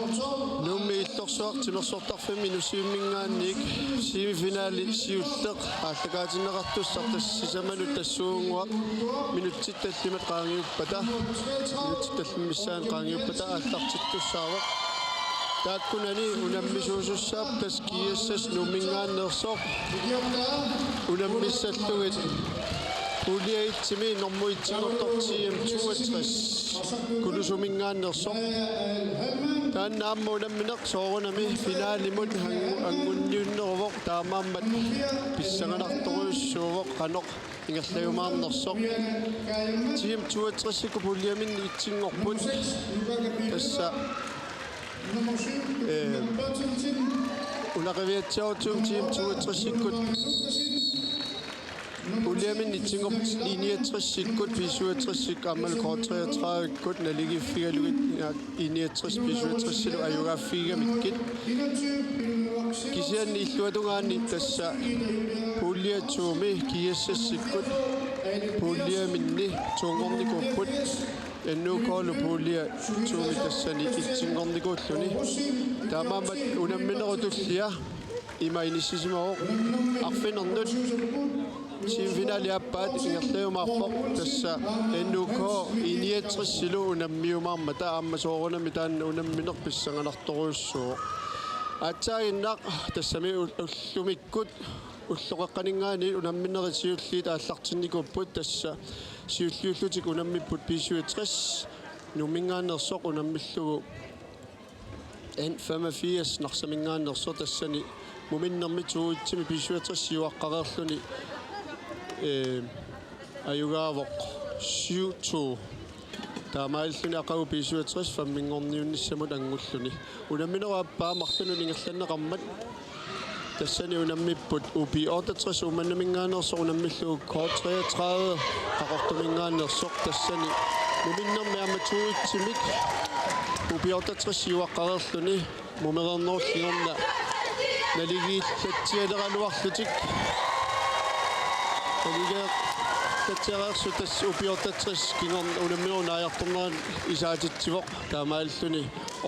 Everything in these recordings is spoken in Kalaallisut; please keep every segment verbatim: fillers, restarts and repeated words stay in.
Nuummi Illorsuaq timersortarfimmi Inussivimminngaanniit semifinali siulleq aallakaatinneqartussaq, tassa sisamanut tassuugunnguaq minutsit tallimat qaangiuppata, minutsit tallimat missaanni qaangiuppata aallartittussaavoq. Taakkunani unammisuusussaapput tassa G S S Nuumminngaanneersoq unammissallugit pulje et-imi normu et-inngortoq T M toogtres Kulusuminngaanneersoq. Taanna aamma unammineq soorunami finalimut angu-, angunniunneruvoq, taamaammat pissanganartorujussuuvoq qanoq ingerlajumaarnersoq. T M toogtresikkut puljeminni et-inngorput. Tassa, eh, una qiviatsiarutsigu T M toogtresikkut puljeminni et-inngorput, I niogtresikkut, B syvogtresikkut aammalu K treogtredivekkut naligiiffigalugit, ja, I niogtres, B syvogtresilu ajugaaffigigamikkit. Kisianni illuatungaani tassa pulje to-mi G S S-ikkut puljeminni to-nngornikuupput. N U K-lu pulje to-mi tassani et-inngornikuulluni. Taamaammat unamminerup tullia ima inissisimavoq. Arfinernut semifinali aappaat ingerlajumaarpoq, tassa N U K I niogtresilu unammiumaarmata, aamma soorunami taanna unammineq pissanganartorujussuuvoq. Aatsaaginnaq tassami ul-, ullumikkut ulloqeqqaninngaanniit unamminerit siulliit aallartinnikuupput, tassa siulliullutik unammipput B syvogtres Nuumminngaanneersoq unammillugu N femogfirs Narsaminngaanneersoq, tassani muminnermi to et-imi B syvogtres siuaqqareerluni, eh, ajugaavoq syv to. Taamaalilluni aqagu B syvogtres femminngorniunnissamut angulluni. Unamminerup aappaa marlunut ingerlanneqarmat tassani unammipput U B otteogtres Uummannaminngaanneersoq unammillugu K treogtredive Qaqortuminngaanneersoq, tassani muminnermi aamma to et-imik U B otteogtres siuaqqareerluni mumereernerullu kingorna naligiillatsialeraluarlutik. Naligiillatsiareersut tassa U B otteogtres kingorna unamminerup naajartornerani isaatitsivoq, taamaalilluni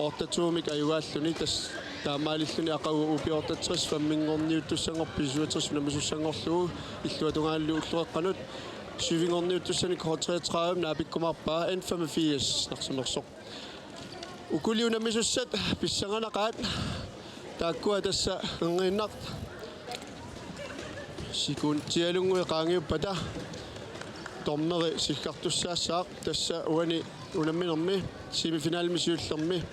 otte to-mik ajugaalluni, tassa taamaalilluni aqagu U B otteogtres femminngorniuttussanngorpoq B syvogtres unammisussanngorlugu, illuatungaanilu ulloqeqqanut syvinngorniuttussanik K treogtredive naapikkumaarpaa, N femogfirs Narsameersoq. Ukuli unammisussat pissanganaqaat, taakkua tassa erngiinnaq sekundialunnguit qaangiuppata dommeri sikkartussaassaaq, tassa uani unamminermi semifinalimi siullermi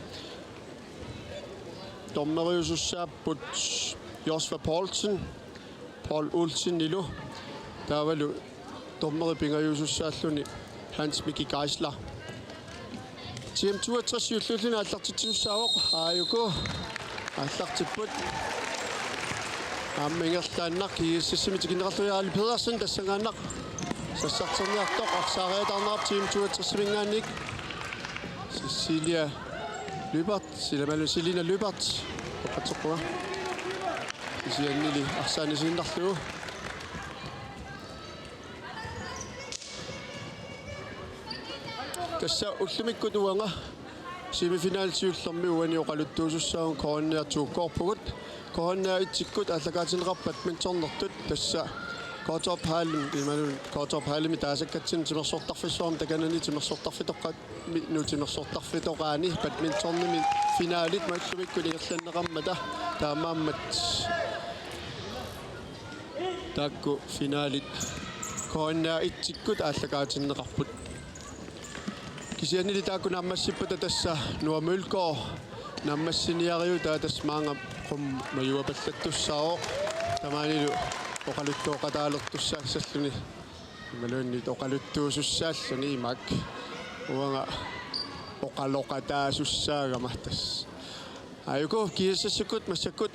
dommeriusussaapput Josva Poulsen, Paul Olsenilu, taavalu dommeri pingajuusussaalluni Hans Miki Geisler. T M toogtres siulliulluni aallartitsisussaavoq, aajuku aallartipput. Aamma ingerlaannaq G S S-imi tikinneqarlugu Jarl Pedersen, tassanngaannaq sassarterniartoq arsaariataarneq T M toogtres-iminngaanniit. Cecilia Lyberth, silamalu Selina Lyberth, oqatsoqquga. Kisiannili arsaanisiinnarlugu. Tassa ullumikkut uanga semifinali siullermi uani oqaluttuusussaavugut, K N R to-kkoorpugut. K N R et-ikkut aallakaatinneqarput badmintonertut, tassa K T H-hallim, imaluunniit K T H-hallimit taasakkatsinni timersortarfissuarmi takanani timersortarfitoqqat mi-, nu timersortarfitoqaani badmintonimi finalit ullumikkut ingerlanneqarmata, taamaammat taakku finalit K N R et-ikkut aallakaatinneqarput. Kisiannili taakku naammassippata tassa Noah Mølgaard naammassiniariutaa, tassa maanga qummut majuapallattussaavoq, tamaanilu oqaluttuoqataalertussaassalluni. Imaluunniit oqaluttuusussaalluni imak. Uanga oqaloqataasussaagama tassa. Aajuku G S S-ikkut massakkut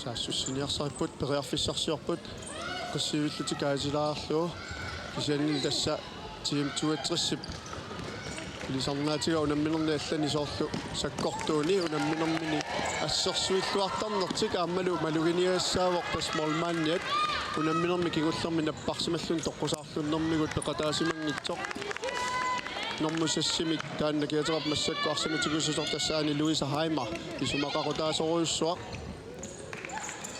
saassussiniarsaripput, periarfissarsiorput, qassit sivillutik kaajatilaarlugu, kisiannili tassa T M toogtres-ip ilisarnaatiga unamminerni allani soorlu sakkortuuni unamminermini assersuilluartarnertik aammalu maluginiagassaavoq tassa målmandiat unamminermi kingullermi napparsimalluni toqqusaarlunnermigut peqataasimanngitsoq. Normu seks-imik taanna kiaterap massakkut arsamik tigusisoq tassaani Louise Heimer. Isumaqarutaasorujussuaq.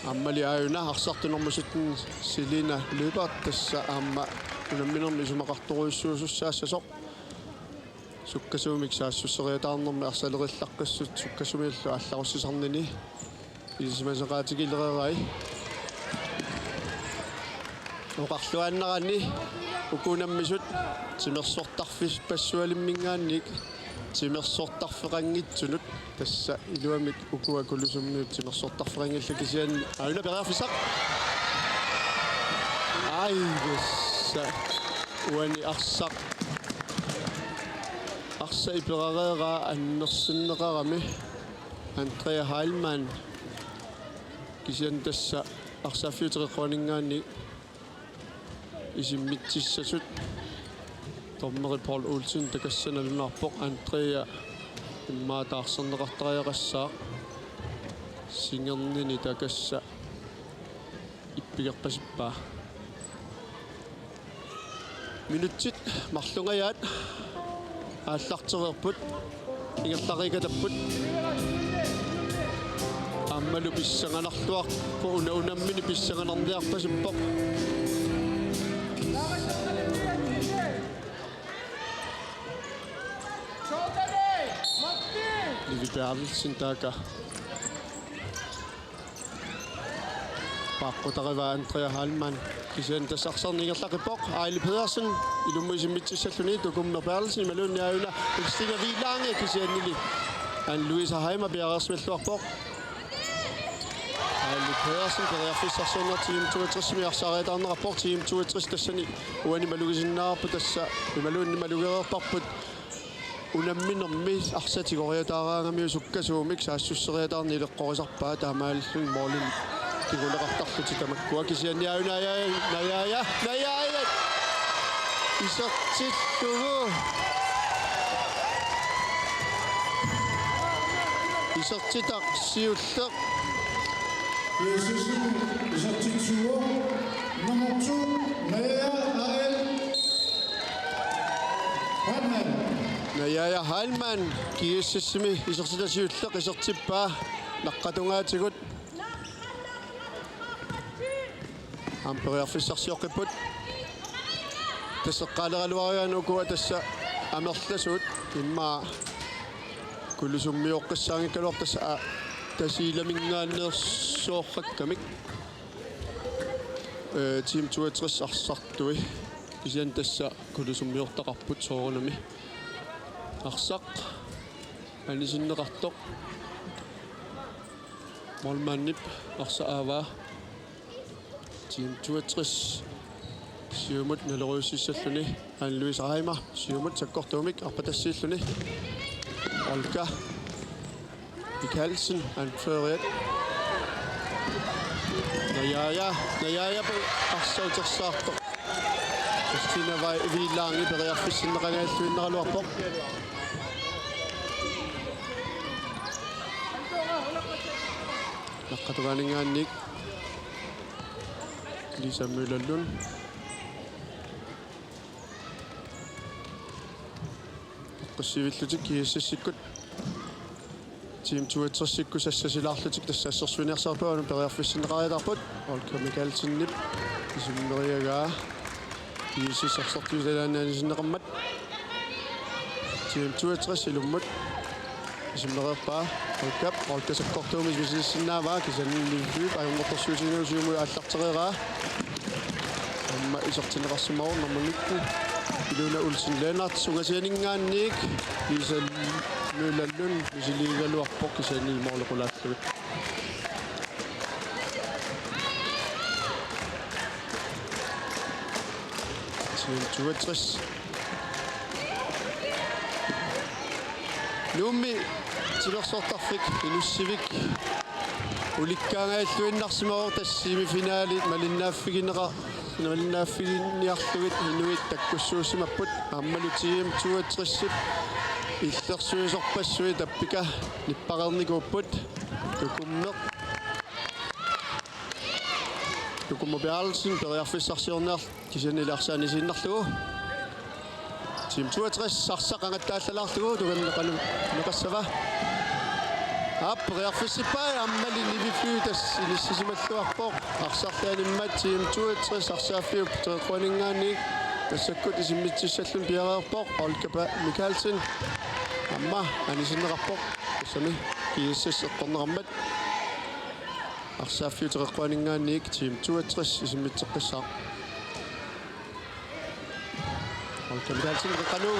Aammali aajuna arsartoq normu sytten Selina Lyberth tassa aamma unamminermi isumaqartorujussuusussaassasoq. Sukkasuumik saassusseriataarnermi arsalerillaqqissut sukkasuumillu aallarussisarnini ilisimasaqaatigilereerai. Oqarluaannarani uku unammisut timersortarfippassualimminngaanniit timersortarfeqanngitsunut tassa iluamik ukua Kulusummiut timersortarfeqanngillat kisianni aajuna periarfissaq. Ai, tassa uani arsaq. Arsaq iperareeraa annersinneqarami Andrea Heilmann. Kisianni tassa arsaaffiup teqeqquaninngaanniit isimmitsissasut dommeri Paul Olsen takassa nalunaarpoq Andrea immaqa taarserneqartariaqassaaq singernini takassa ippigerpasippaa. Minutsit marlungajaat aallartereerput. Ingerlariikatapput. Aammalu pissanganarluarpoq una unammini pissanganarniarpasippoq. Nivi Berthelsen taakku. Paaqqutarivaa Andrea Heilmann. Kisianni tassa arsarneq ingerlaqqippoq. Aili Pedersen ilummut isimmitsissalluni Tukummer Berthelsen imaluunniit aajuna Christina Wielange kisiannili Anne Louise Heimer piareersimalluarpoq. Aili Pedersen periarfissarsiornertik Team toogtres-imi arsaariataarneqarpoq. Team toogtres tassani uani malugisinnaavarput tassa imaluunniit malugereerparput. Unamminermi arsaq tigoriataaraangamiuk sukkasuumik saassusseriataarneq ileqqorisarpaat taamaalilluni målini kinguneqartarlutik tamakkua kisianni aajuna Najaaja, Najaaja, Najaaja isertillugu. Isertitaq siulleq. Isertitaq siulleq. Nummer to, Najaaja A L. Heilmann. Najaaja Heilmann, G S S-imi isertitaq siulleq isertippaa naqqatungaatigut. Aamma periarfissarsioqqipput. Tassa eqqaaleraluarigaanni ukua tassa amerlasuut immaqa Kulusummioqqissaanngikkaluarpoq tassa a-, Tasiilaminngaanneersooqqakkamik. Ee, Team toogtres arsartui. Kisianni tassa Kulusummiortaqarput soorunami. Arsaq anisinneqartoq. Målmandip arsaq aavaa. Team toogtres siumut naloriussissalluni. Anne Louise Reimer siumut sakkortuumik arpatassiilluni. Olga Mikaelsen anføreriat. Najaaja, Najaaja pe-, arsaq utersaartoq. Christina Vai-, Wielange periarfissinneqangajalluinnaraluarpoq. Naqqatugaaninngaanniit Lisa Møller Lund. Peqqissivillutik G S S-ikkut. Team toogtres-ikkut sassasilaarlutik tassa assersuiniarsarippaat una periarfissinneqariataarput. Olga Mikaelsenip isimmeriagaa. G S S arsartuutilaaneq anisinneqarmat. Team toogtres ilummut. Isimmereerpaa. Olga, Olga sakkortuumik misilissinnaavaa, kisianni Nivi Flyvbjerg ajornartorsiutiginagu siumut aallartereeraa. Aamma isertinneqarsimavoq nummer nitten. Ilona Olsen Lennert, ungasianinngaanniit. Lisa Møller Lund, misiligaluarpoq, kisianni målip qulaallugit. Team toogtres. Nuummi timersortarfik Inussivik ulikkaangajalluinnarsimavoq tassa semifinalit malinnaaffigineqa-, malinnaaffiginniarlugit inuit takkussuussimapput aammalu Team toogtres-ip illersuisorpassuit tappika nippareernikuupput. Tukummeq. Tukummer Berthelsen periarfissarsiorniarlugu kisianni arsaq anisinneqarlugu. T Team toogtres arsaq qangattaallalaarlugu tungaanut qanoq neqassava. Aap, periarfissippaa, aammali Nivi Fly tassa inissisimalluarpoq. Arsarli animmat Team toogtres arsaaffiup teqeqquaninngaanniit massakkut isimmitsissalluni piareerpoq Olga Mikaelsen. Aamma anisinneqarpoq. Tassami G S S eqqorneqarmat. Arsaaffiup teqeqquaninngaanniit Team toogtres isimmitseqqissaaq. Olga Mikaelsen qeqqanut.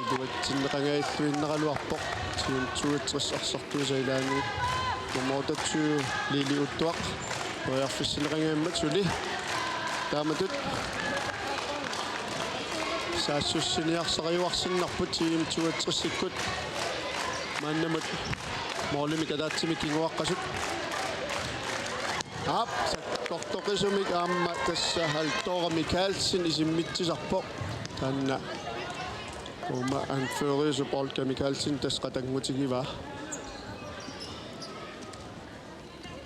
Iluatsinneqangajalluinnaraluarpoq. Team toogtres arsartuisa ilaanni. Nummer otteogtyve, Lili Uttuaq. Periarfissinneqangajammata suli. Taamatut saassussiniarsariuarsinnarput Team toogtresikkut. Maannamut målimik ataatsimik kinguaqqasut. Aap, sakkortoqisumik aamma tassa Halldora Mikaelsen isimmitsisarpoq. Taanna uuma anføreriusup Olga Mikaelsen tassa qatanngutigivaa.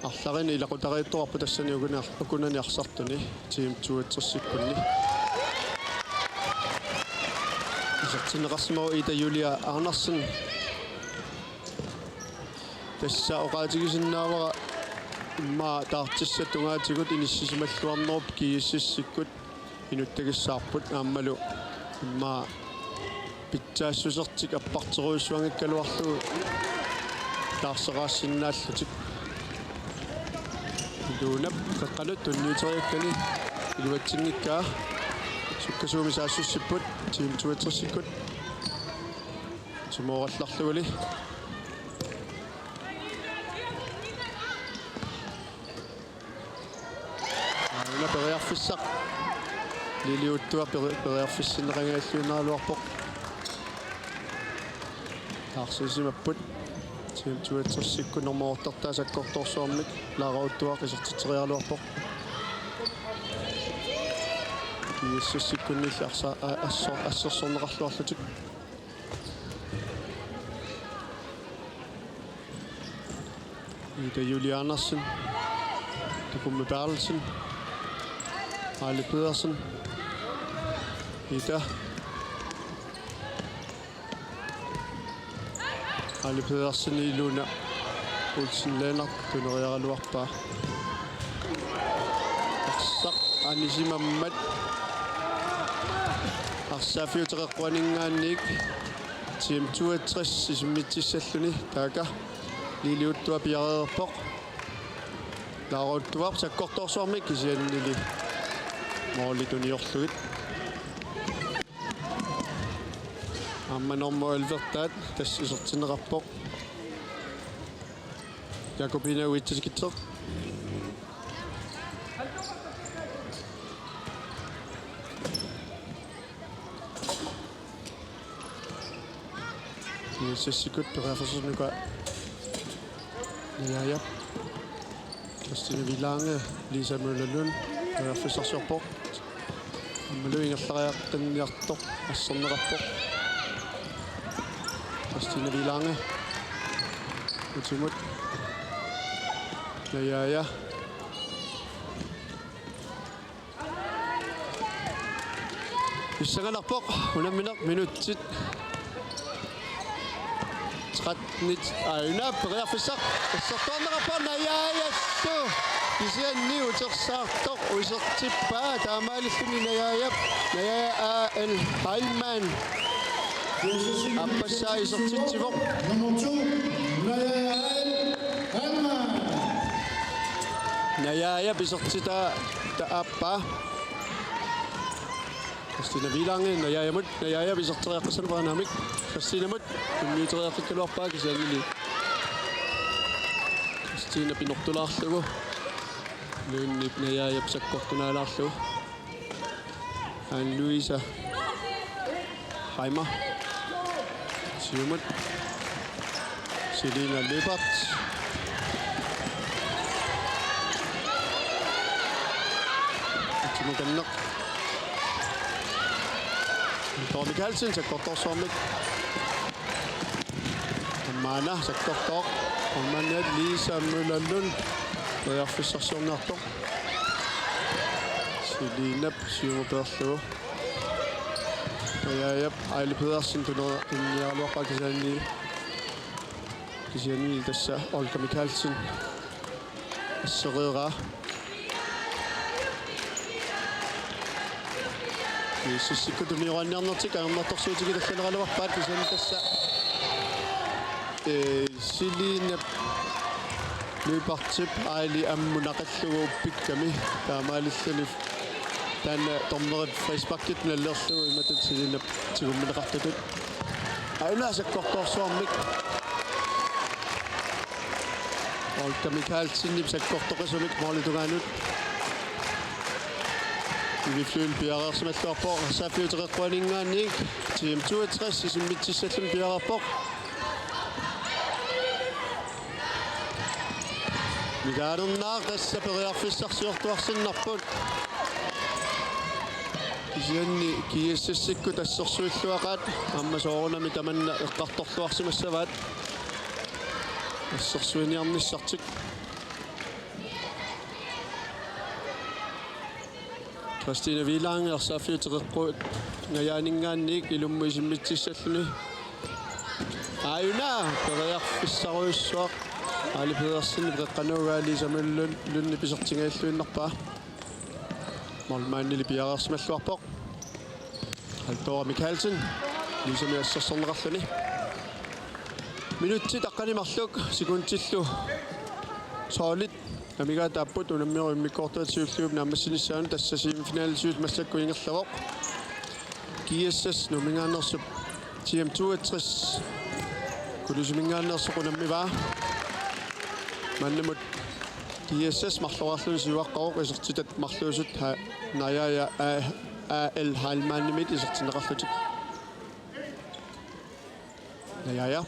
Arlalinni ilaqutariittoqarpoq tassani ukuna-, ukunani arsartuni Team toogtresikkunni. Isertinneqarsimavoq Ida Julia Andersen. Tassa oqaatigisinnaavara immaqa taartissat tungaatigut inissisimalluarnerup G S S-ikkut inuttagissaarput aammalu immaqa pitsaassusertik apparterujussuanngikkaluarlugu taarseqaassinnaallutik. Iluunap qeqqanut tunniuteriakkani iluatsinngikkaa. Sukkasuumik saassussipput Team toogtresikkut. Timoorallarluguli. Aana periarfissaq. Lili Uttuaq peri-, periarfissinneqangajalluinnaraluarpoq. Taarsissimapput. Team toogtresikkut nummer otteogtyve sakkortoorsuarmik Laara Uttuaq isertitseriaraluarpoq. G S S-ikkunnilli arsa-, a-, assor-, assersorneqarluarlutik. Ida Julie Andersen. Tukummi Berthelsen. Aili Pedersen. Ida. Aili Pedersen, Ilona Olsen Lennert tuneriaraluarpaa. Arsaq anisimammat arsaaffiup teqeqquaninngaanniit Team toogtres isimmitsissalluni taakku Lili Uttuaq piareerpoq. Laara Uttuaq sakkortoorsuarmik kisiannili måli tuniorlugit. Aamma nummer elleve-taat tassa isertinneqarpoq. Jakobine Uitsaskitseq. G S S-ikkut periarfissorneqarpoq. Najaajap. Christine Villange, Lisa Møller Lund, periarfissarsiorpoq. Aammalu ingerlariaqqinniartoq, asserneqarpoq. Christine Villange. Utimut. Najaaja. Pissanganarpoq unammineq minutsit tretten, aajuna periarfissaq assertuarneqarpoq Najaajassu. Kisianni utersaartoq isertippaa taamaalilluni Najaajap, Najaaja A L Heilmann. Aappassaa isertitsivoq. Nummer to, Najaaja A L Heilmann. Najaajap isertitaa ta-, aappaa. Christina Villange, Najaajamut, Najaajap iserteriaqqissanerput aanaamik. Christinamut, tunniuteriaqqikkaluarpaa kisiannili. Christina pinortulaarlugu. Luinnip Najaajap sakkortunaalaarlugu. Anne-Louise Heimer. Siumut. Selina Lyberth. Timo Kanneq. Tori Mikaelsen, sakkortoorsuarmik. Maanna sakkortooq. Maanna Lisa Møller Lund. Periarfissarsiorniartoq. Selinap siumut peerlugu. Najajap Aili Pedersen tunera-, tunniaraluarpaa kisianni. Kisianni tassa Olga Mikaelsen assereeraa. GSS-ikkut tunioraanniarnertik ajornartorsiutigit allaneraluarpaat kisianni tassa. Ee, Selinap løbertip Aili ammut naqillugu uppikkami taamaalilluni taanna dommerip frisparkit nalilerlugu imatut Selinap tigummineqartutut. Aajuna sakkortoorsuarmik. Olga Mikaelsenip sakkortoqisumik målip tungaanut. Livifluen piareersimalluarpoq, arsaaffiup teqeqquaninngaanniit. Team toogtres isimmitsissalluni piareerpoq. Midaalernaaq tassa periarfissarsiortuarsinnarput. Kisianni GSS-ikkut assersuilluaqaat aamma soorunami tamanna eqqartorluarsimassavaat. Assersuiniarnissartik. Christine Wielange arsaaffiup teqeqqungajaaninngaanniit ilummut isimmitsissalluni. Aajuna periarfissarujussuaq. Aili Pedersenip qeqqanut Lisa Møller Lundip isertingajalluinnarpaa. Målmandili piareersimalluarpoq. Halldora Mikaelsen. Lisamik assersorneqarluni. Minutsit aqqaneq marluk sekundillu soolit amigaataapput unamminerup immikkoortuata siulliup naammassinissaanut tassa semifinalisiut massakkut ingerlavoq. GSS Nuumminngaanneersup Team toogtres Kulusiminngaanneersoq unammivaa. Maannamut GSS marloriarluni siuaqqavoq isertitat marluusut ha-, Najaja A-, A L Heilmannimit isertinneqarlutik. Najaja.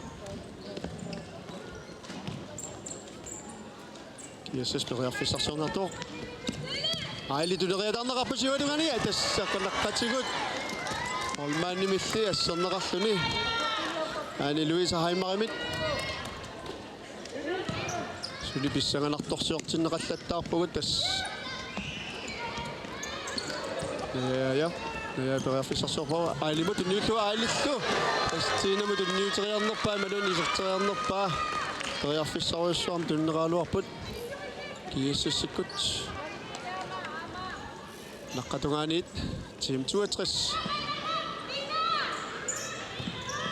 GSS periarfissarsiornartoq. Aili tuneriataarneqarpoq siuatungaani, tassa qanaqqatigut. Målmandimilli asserneqarluni. Anne Louise Heimerimit. Suli pissanganartorsiortinneqallattaarpugut tassa. Ja, ja. Ja, periarfissarsiorpoq. Ailimut tunniullugu Ailillu. Christinamut tunniuteriarnerpaa, imaluunniit iserteriarnerpaa. Periarfissarujussuarmik tunniussagaluarput. GSS-ikkut. Naqqap tungaaniit Team toogtres.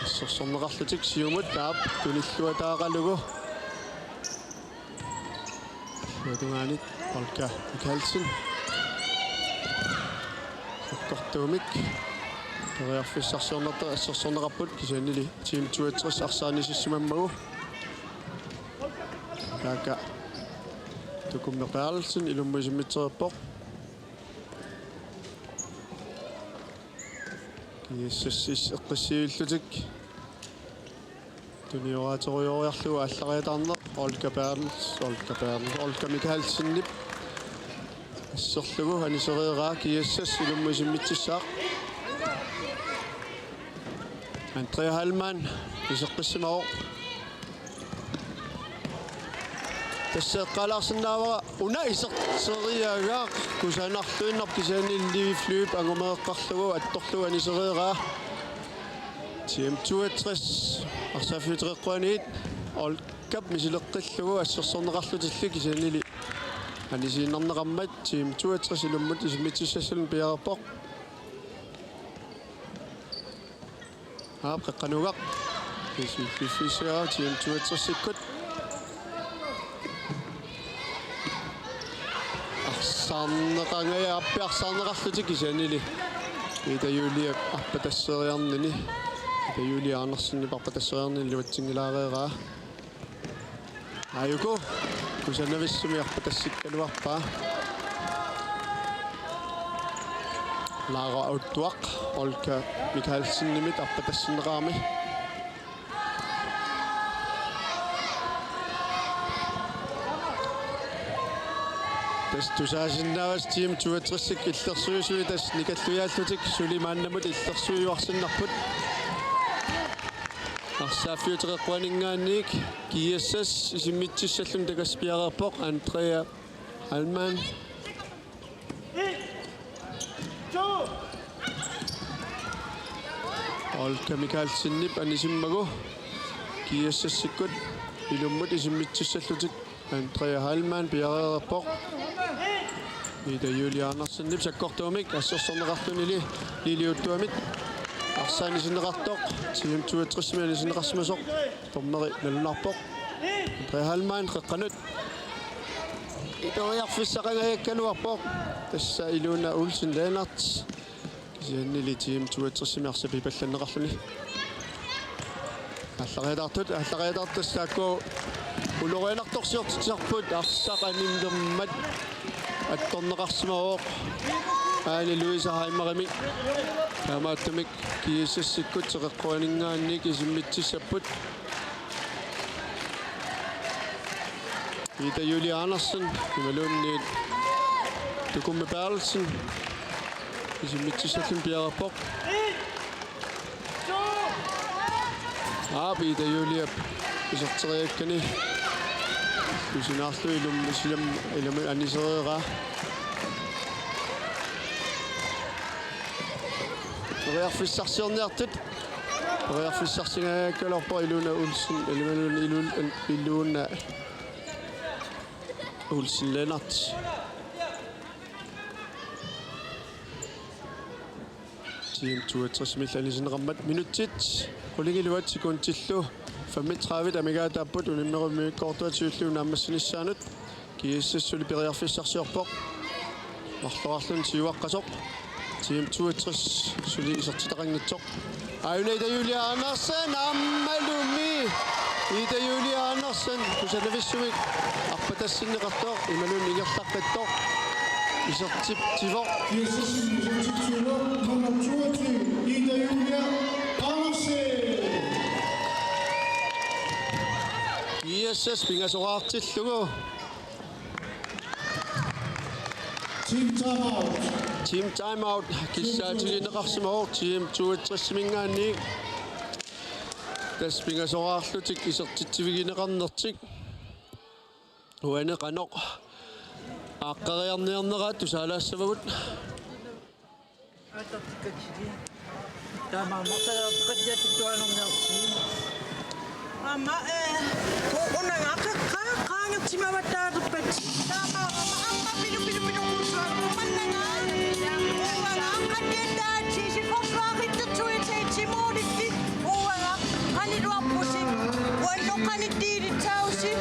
Assersorneqarlutik siumut aap tunilluataaqalugu. Naqqap tungaaniit Olga Mikaelsen. Sakkortuumik. Periarfissarsiornartoq assersorneqarput kisiannili Team toogtres arsaannisissimammagu. Kaaka Tukummeq Berthelsen ilummut isimmitseriarpoq. GSS eqqissivillutik. Tunioraatorujooriarlugu aallariataarneq Olga Berthelsen, Olga Berthelsen, Olga Mikaelsenip asserlugu anisereeraa GSS ilummut isimmitsissaaq. Andrea Heilmann iseqqissimavoq. Tassa eqqaalaarsinnaavara una iserteriaraa kusanarluinnarpoq kisianni Liviflyp angumeeqqarlugu attorlugu anisereeraa. Team toogtres arsaaffiup teqeqquaniit Olgap misileqqillugu assersorneqarlutilli kisiannili anisiinnarneqarmat Team toogtres ilummut isimmitsissalluni piareerpoq. Aap, qeqqanugaq. Kisianni Team toogtres-ikkut. Arsaarneqangaja aappi arsaarneqarlutik kisiannili. Ida Julie arpatasseriarnini. Ida Julie Andersenip arpatasseriarnini iluatsinngilaareeraa. Aajuku, kusanavissumik arpatassikkaluarpaa. Laura Outtuaq, Olga Mikaelsenimit arpatassinneqarami. Tassa tusaasinnaavasi Team toogtres-ikkut illersuisui tassa nikallujaallutik suli maannamut illersuiuarsinnarput. Arsaaffiup teqeqquaninngaanniit GSS isimmitsissalluni takassiaq piareerpoq Andrea Heilmann. En, to. Olga Mikaelsenip anisimmagu G S S-ikkut ilummut isimmitsissallutik Andrea Heilmann piareerpoq. Ida Julie Andersenip sakkortuumik assersorneqarluni Lili Uttuamit. Arsaq anisinneqartoq, Team toogtresimi anisinneqarsimasoq dommeri nalunarpoq. Andrea Heilmann qeqqanut periarfissaqangajakkaluarpoq. Tassa Ilona Olsen Lennert. Kisiannili Team toogtresimi arsaq pipallanneqarluni. Aallariataartut, aallariataartut taakku ulorianartorsiortitsisarput, arsaq animermat attorneqarsimavoq Ane Louise Heimerimik. Taamaattumik G S S-ikkut teqeqquaninngaanniit isimmitsissapput. Ida Julie Andersen imaluunniit Tukummi Berthelsen isimmitsissalluni piareerpoq. Aap, Ida Juliep iserteriakkani tusinaarlugu ilum-, isilam-, ilami anisereeraa. Periarfissarsiorniartut. Periarfissarsingajakkaluarpoq Ilona Olsen, Ilona, Ilona, Ilona Olsen Lennert. Team toogtresimi anisinneqarmat minutsit qulingiluat sekundillu femogtredive amigaataapput unamminerup immikkoortuata siulliup naammassinissaanut. G S S suli periarfissarsiorpoq. Marloraarluni siuaqqasoq. Team toogtres suli isertitaqanngitsoq. Aajuna Ida Julie Andersen, aammalumi Ida Julie Andersen, kusanavissumik arpatassinneqartoq, imaluunniit ingerlaqqittoq. Isertitsivoq. G S S-ip isertitsivoq, nummer toogtyve, Ida Julie Andersen. G S S pingasoraartillugu. Team timeout. Team timeout. Kissaatigineqarsimavoq Team toogtresiminngaanniit. Tassa pingasoraarlutik isertitsivigineqarnertik. Uani qanoq aaqqeriarniarnerat tusaalaassavagut. Atortikkatsigi. Taamaammat atortikkatsiattuaannarniartigi. Aamma, eh, ko-, unanga qeqqa qaangersimavattaarpat. Taamaammat aamma pilu, pilu, pilu, kusuaq, mannanga. Uanga, qattiattaatsi, sikorsuaqittatsuit, simuulikki. Uanga, qaniluarpusi. Uannu qanittiilitsausi.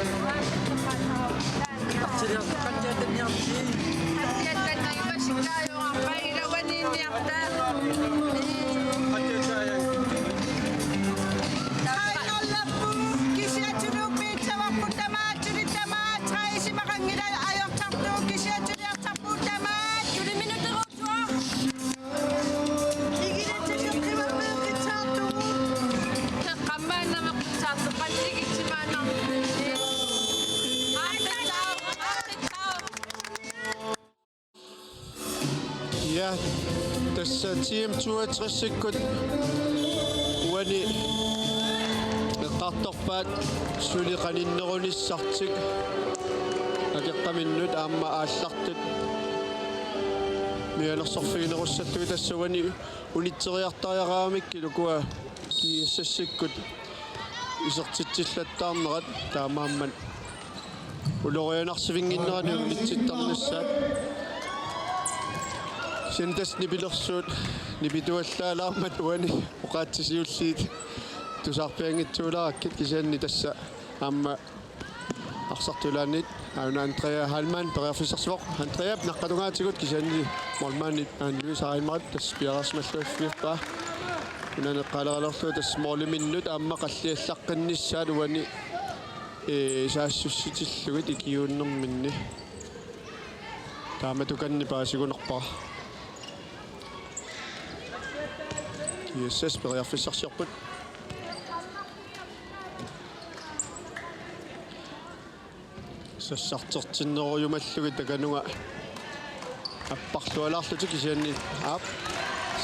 Ja, tassa Team toogtresikkut uani eqqartorpaat suli qaninnerunissartik akeqqaminnut aamma aallartut mianersorfiginerussallugit. Tassa uani unitseriartariaqaramikkit ukua G S S-ikkut isertitsillattaarnerat, taamaammat ulorianarsivinnginnerani unitsittarnissaat. Kisianni tassa nipilersuut nipituallaalaarmat uani oqaatsit siulliit tusarpianngitsuulaarakkit, kisianni tassa aamma arsartulaanniit aajuna Andrea Heilmann periarfissarsivoq. Andreap naqqatungaatigut, kisianni målmandip Ane Louise Heimerip tassa piareersimalluarfippaa. Una eqqaaleraluarlugu tassa måliminnut aamma qalliallaqqinnissaat uani, ee, saassussitillugit ikiuunnerminni. Taamatukanni paasigunarpara. G S S periarfissarsiorput. Sassartertinnerujumallugit takanunnga apparlualaarlutik, kisianni aap,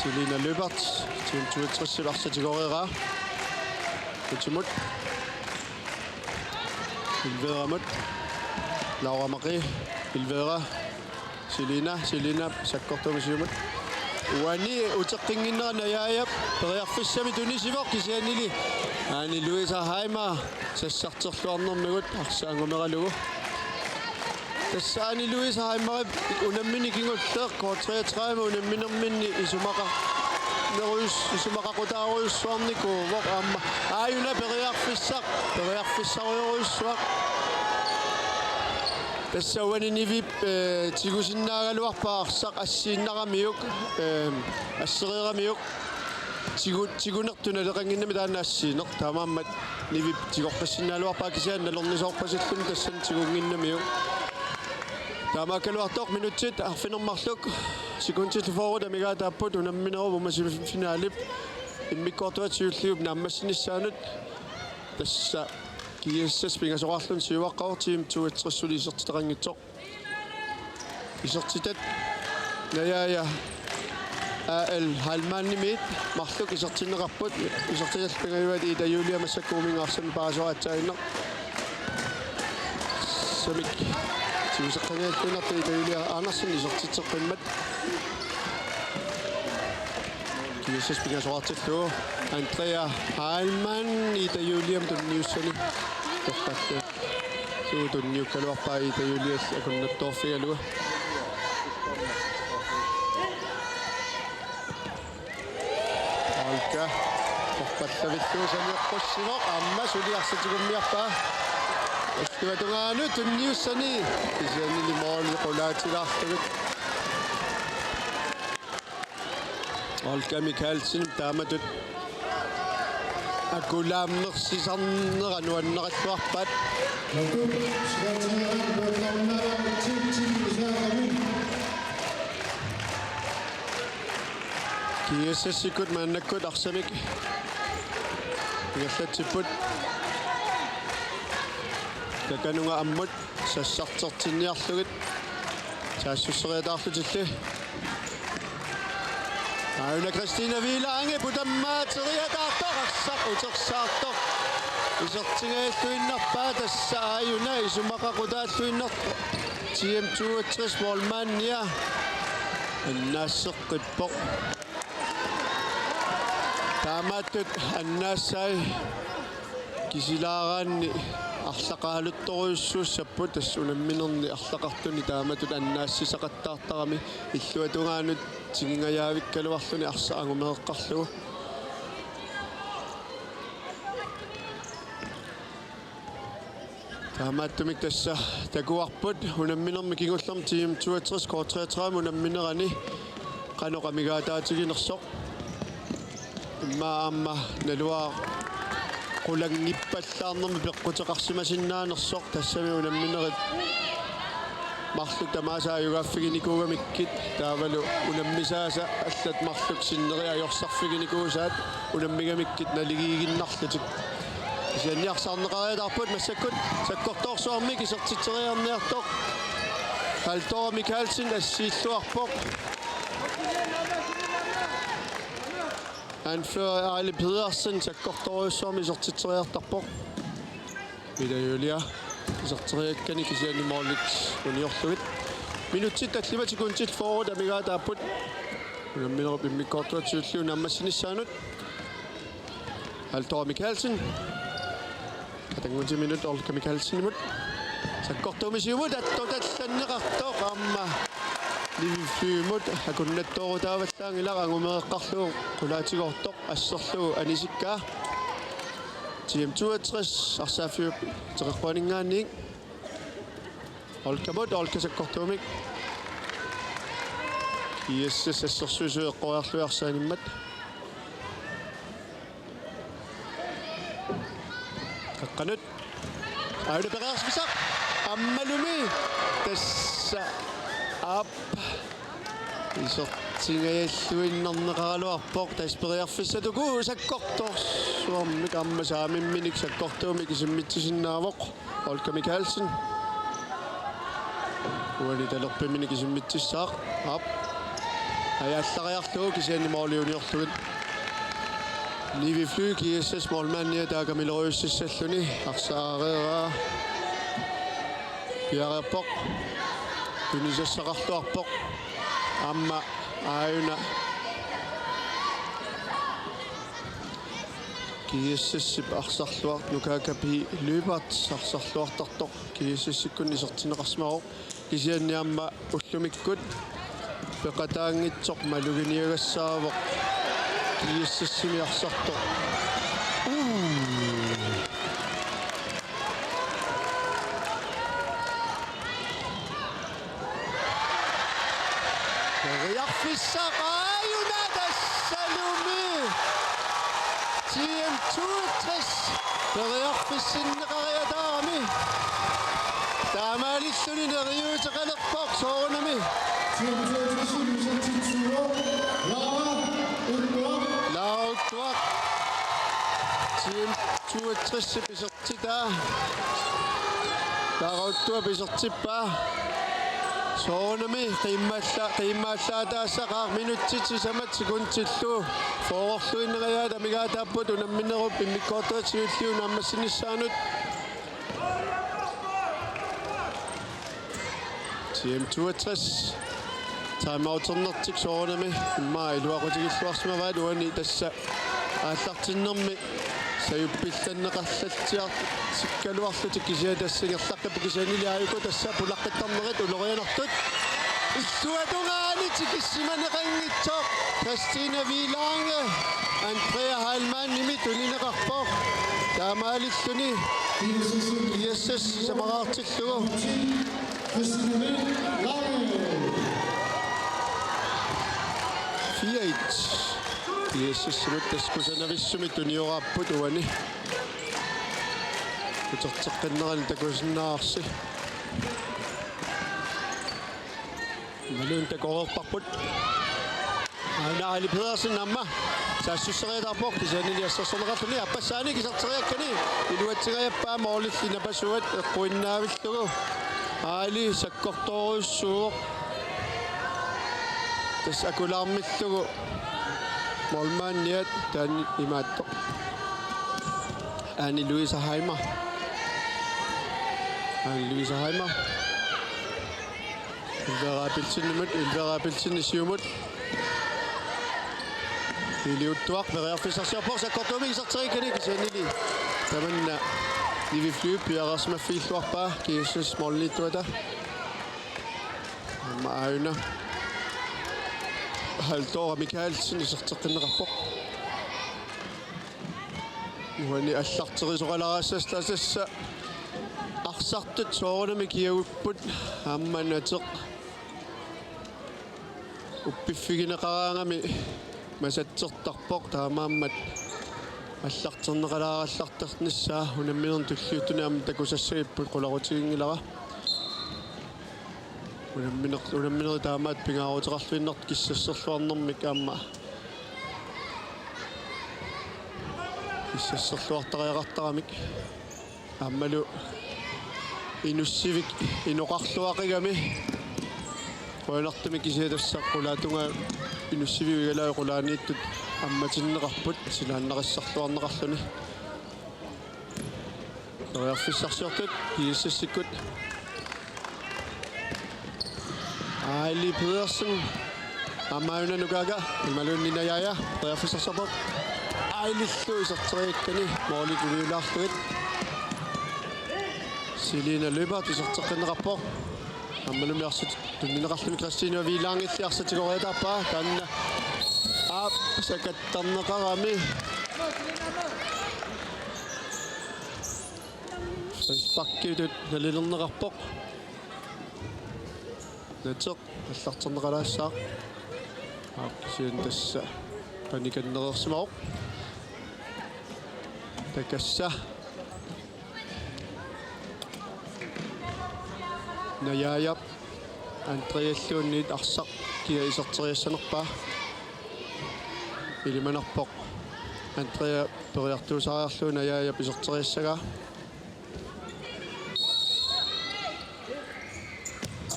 Selina Lyberth, Team toogtresip arsaq tigoreeraa. Utimut. Ilveramut. Laura Marie. Ilvera. Selina, Selina sakkortuumik siumut. Uani uteqqinnginnera Najaaja periarfissamik tunisivoq kisiannili Anne Louise Heimar sassarterluarnermigut arsaq angumeralugu. Tassa Anne Louise Heimarip unammineq kingulleq K treogtredive unamminerminni isumaqarnerujus-, isumaqaqutaarujussuarnikuuvoq aamma aajuna periarfissaq, periarfissarujorujussuaq. Tassa uani Nivip, eh, tigusinnaagaluarpaa arsaq assiinnaramiuk, eh, assereeramiuk. Tigu-, tigunertut naleqannginnami taanna assiineq. Taamaammat Nivip tigoqqissinnaagaluarpaa kisianni nalornisoorpasilluni tassani tigunnginnamiuk. Taamaakkaluartoq minutsit arfineq-marluk sekundit fyrre amigaataapput unamminerup uuma semifinalip immikkoortuata siulliup naammassinissaanut. Tassa G S S pingasoqarluni siuaqqavoq, Team toogtres suli isertitaqanngitsoq. Isertitat Najaaja A L Heilmannimiit marluk isertinneqarput. Isertitat pingajuat Ida Julia massakkut uminngaarsamik paasoraatsaanneq. Samik tiguseqqanngilluinnartoq Ida Julia Andersen isertitseqqimmat. G S S pingasoqartillugu Andrea Heilmann Ida Juliamut tunniussani. Toqqallavillugu tunniukkaluarpaa Ida Juliallu akunnattoorfigalugu. Olka. Toqqallavillugu saneqqussivoq aamma suli arsaq tigummiarpaa. Ulluatungaanut tunniussani kisiannili mooli qulaatilaarlugit. Olka Mikaelsen taamatut akulaammersisarnera nuannarilluarpaat. G S S-ikkut maannakkut arsamik ingerlatsipput. Kakanunga ammut sassartertinniarlugit saassusseriataarlutilli. Aajuna Christina Wielange putammaateriataartoq arsaq utersaartoq. Isertingajalluinnarpaa tassa aajuna isumaqaqutaalluinnartoq. T M toogtres målmandia annaasseqqippoq. Taamaattut annaassai kisilaaraanni arlaqaaluttorujussuussapput tassa unamminerni arlaqartuni taamatut annaassisaqattaartarami illuatungaanut tigingajaavikkaluarluni arsaq angumereqqarlugu. Taamaattumik tassa takuarput unamminermi kingullermi T M toogtres K treogtredive unamminerani qanoq amigaataatiginersoq. Immaqa aamma naluara qulanngippallaarnermi peqquteqarsimasinnaanersoq tassami unamminerit marluk tamaasa ajugaaffiginikuugamikkit taavalu unammisaasa allat marluk sinneri ajorsarfiginikuusaat unammigamikkit naligiiginnarlutik. Kisianni arsaarneqariataarput massakkut sakkortoorsuarmik isertitseriarniartoq. Halldora Mikaelsen assiilluarpoq. Anfører Aili Pedersen sakkortoorujussuarmik isertitseriartarpoq. Ida Julia iserteriakkani kisianni målit uniorlugit. Minutsit tallimat sekundit fyrre amigaataapput. Unamminerup immikkoortuata siulliup naammassinissaanut. Halldora Mikaelsen. Qatanngutiminut Olka Mikaelsenimut. Sakkortuumik siumut attortallanneqartoq aamma Nivi Flymut akunnattoorutaavallaanngilaq angumereqqarlugu qulaatigoortoq asserlugu anisikkaa. T M toogtres arsaaffiup teqeqquaninngaanniit. Olkamut, Olka sakkortuumik. G S S assersuisui eqqoriarlugit arsaanimmat. Qaqqanut. Aajuna periarfissaq. Aammalumi. Tassa. Aap. Isertingajalluinnarneqaraluarpoq tassa periarfissaq uku sakkortoorsuarmik aamma saamimminik sakkortuumik isimmitsisinnaavoq. Olka Mikaelsen. Uani talerpiminik isimmitsissaaq. Aap. Ajaallariarlugu kisianni måli uniorlugit. Nivi Fly G S S målmandia taakamilerujussissalluni. Arsaq aareeraa. Piareerpoq. Tunisassaqarluarpoq. Aamma aajuna GSS-ip arsarluar-, Nukaaka P. Lyberth arsarluartartoq GSS-ikkut isertinneqarsimavoq. Kisianni aamma ullumikkut peqataanngitsoq maluginiagassaavoq GSS-imi arsartoq. Uu! Periarfissaq aajuna tassalumi. T M toogtres periarfissinneqariataarami. Taamaalilluni neriuuteqalerpoq soorunami. T M toogtres ilusatsitsuuvoq. Laara Uttuaq. Laara Uttuaq. T M toogtres iser- Titaa. Laara Uttuap isertippaa. Soorunami qiimmaalla-, qiimmaallaataassaaq, minutsit sisamat sekundillu fyrrerluinnangajaat amigaataapput unamminerup immikkoortuata siulliup naammassinissaanut. T M toogtres. Timeouternertik soorunami immaqa iluaqutigilluarsimavaat, uani tassa aallartinnermi sajuppillanneqarlatsiartikkaluarlutik, kisianni tassa ingerlaqqippoq, kisiannili aajuku tassa pulaqqittarnerit ulorianartut. Illuatungaani tikissimaneqanngitsoq Christine Wielange Andrea Heilmannimit tunineqarpoq. Taamaalilluni GSS sisamaraartillugu. Fire et. GSS-imut tassa kusanavissumik tunioraapput uani. Uterteqqinnerani takusinnaarsi. Imaluunniit takoreerparput. Aana Ali Pedersen aamma saassusseriataarpoq, kisiannili assersorneqarluni. Aappassaani iserteriakkani iluatsingajappaa, målilli napasuat eqquinnaavillugu. Ali sakkortoorujussuuvoq. Tassa akulaarmillugu målmandiat taanna imaattoq. Anne Louise Heimer. Anne Louise Heimer. Ylva Rabelsenimut, Ylva Rabelsen siumut. Eli Uttuaq periarfissarsiorpoq sakkortuumik iserteriakkani, kisiannili tamanna Nivi Flyvp piareersimaffigilluarpaa GSS målimiittuata. Aamma aajuna Haldora Mikaelsen iserteqqinneqarpoq. Uani allarterisoqalaarassasoq tassa arsartut soorunami kiagupput, aamma Nateq uppiffigineqaraangami masatsertarpoq, taamaammat allarterneqalaarallartarnissaa unamminermi tulliuttuni aamma takusassagipput, qularutiginngilara. Unammineq-, unamminerit taamaat pingaaruteqarluinnartut kissasserluarnermik aamma kissasserluartariaqartaramik. Aammalu inussivik inoqarluaqigami. Qujanartumik kisianni tassa qulaatungaa inussivik igalaat qulaaniittut ammatinneqarput silaannarissarluarneqarluni. Periarfissarsiortut GSS-ikkut. Aili Pedersen. Aamma aajuna Nukaaka. Imaluunniit Najaja. Periarfissarsiorpoq. Ailillu iserteriakkani målit uliulaarlugit. Selina Lyberth iserteqqinneqarpoq. Aammalumi arsaq tunineqarluni Christine Wielandilli arsaq tigoriataarpaa. Taanna aap sakattarneqarami. Frisparkitut nalilerneqarpoq. Nateq allarterneqalaassaaq. Aap, kisianni tassa panikannereersimavoq. Takassa. Najajap Andrealluunniit arsaq kia iserteriassanerpaa. Ilimanarpoq Andrea periartuusariarlugu Najajap iserteriassagaa.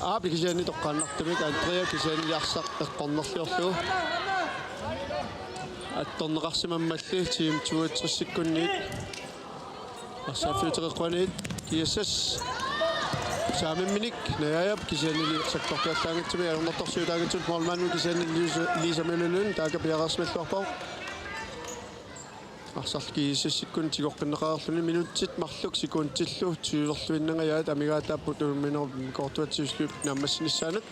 Aap, kisianni toqqaannartumik Andrea kisianni arsaq eqqornerliorlugu. Attorneqarsimammalli Team toogtres-ikkunniit. Arsaaffiuteqeqquaniit GSS. Saamimminik Najajap kisiannili sakkortuallaanngitsumik ajornartorsiutaanngitsoq målmandimut kisianni Lisa, Lisa Møller Lund taakku piareersimalluarpavut. Arsaq G S S-ikkut tigoqqinneqareerluni minutsit marluk sekundillu tyverluinnangajaat amigaataapput unamminerup immikkoortuata siulliup naammassinissaanut.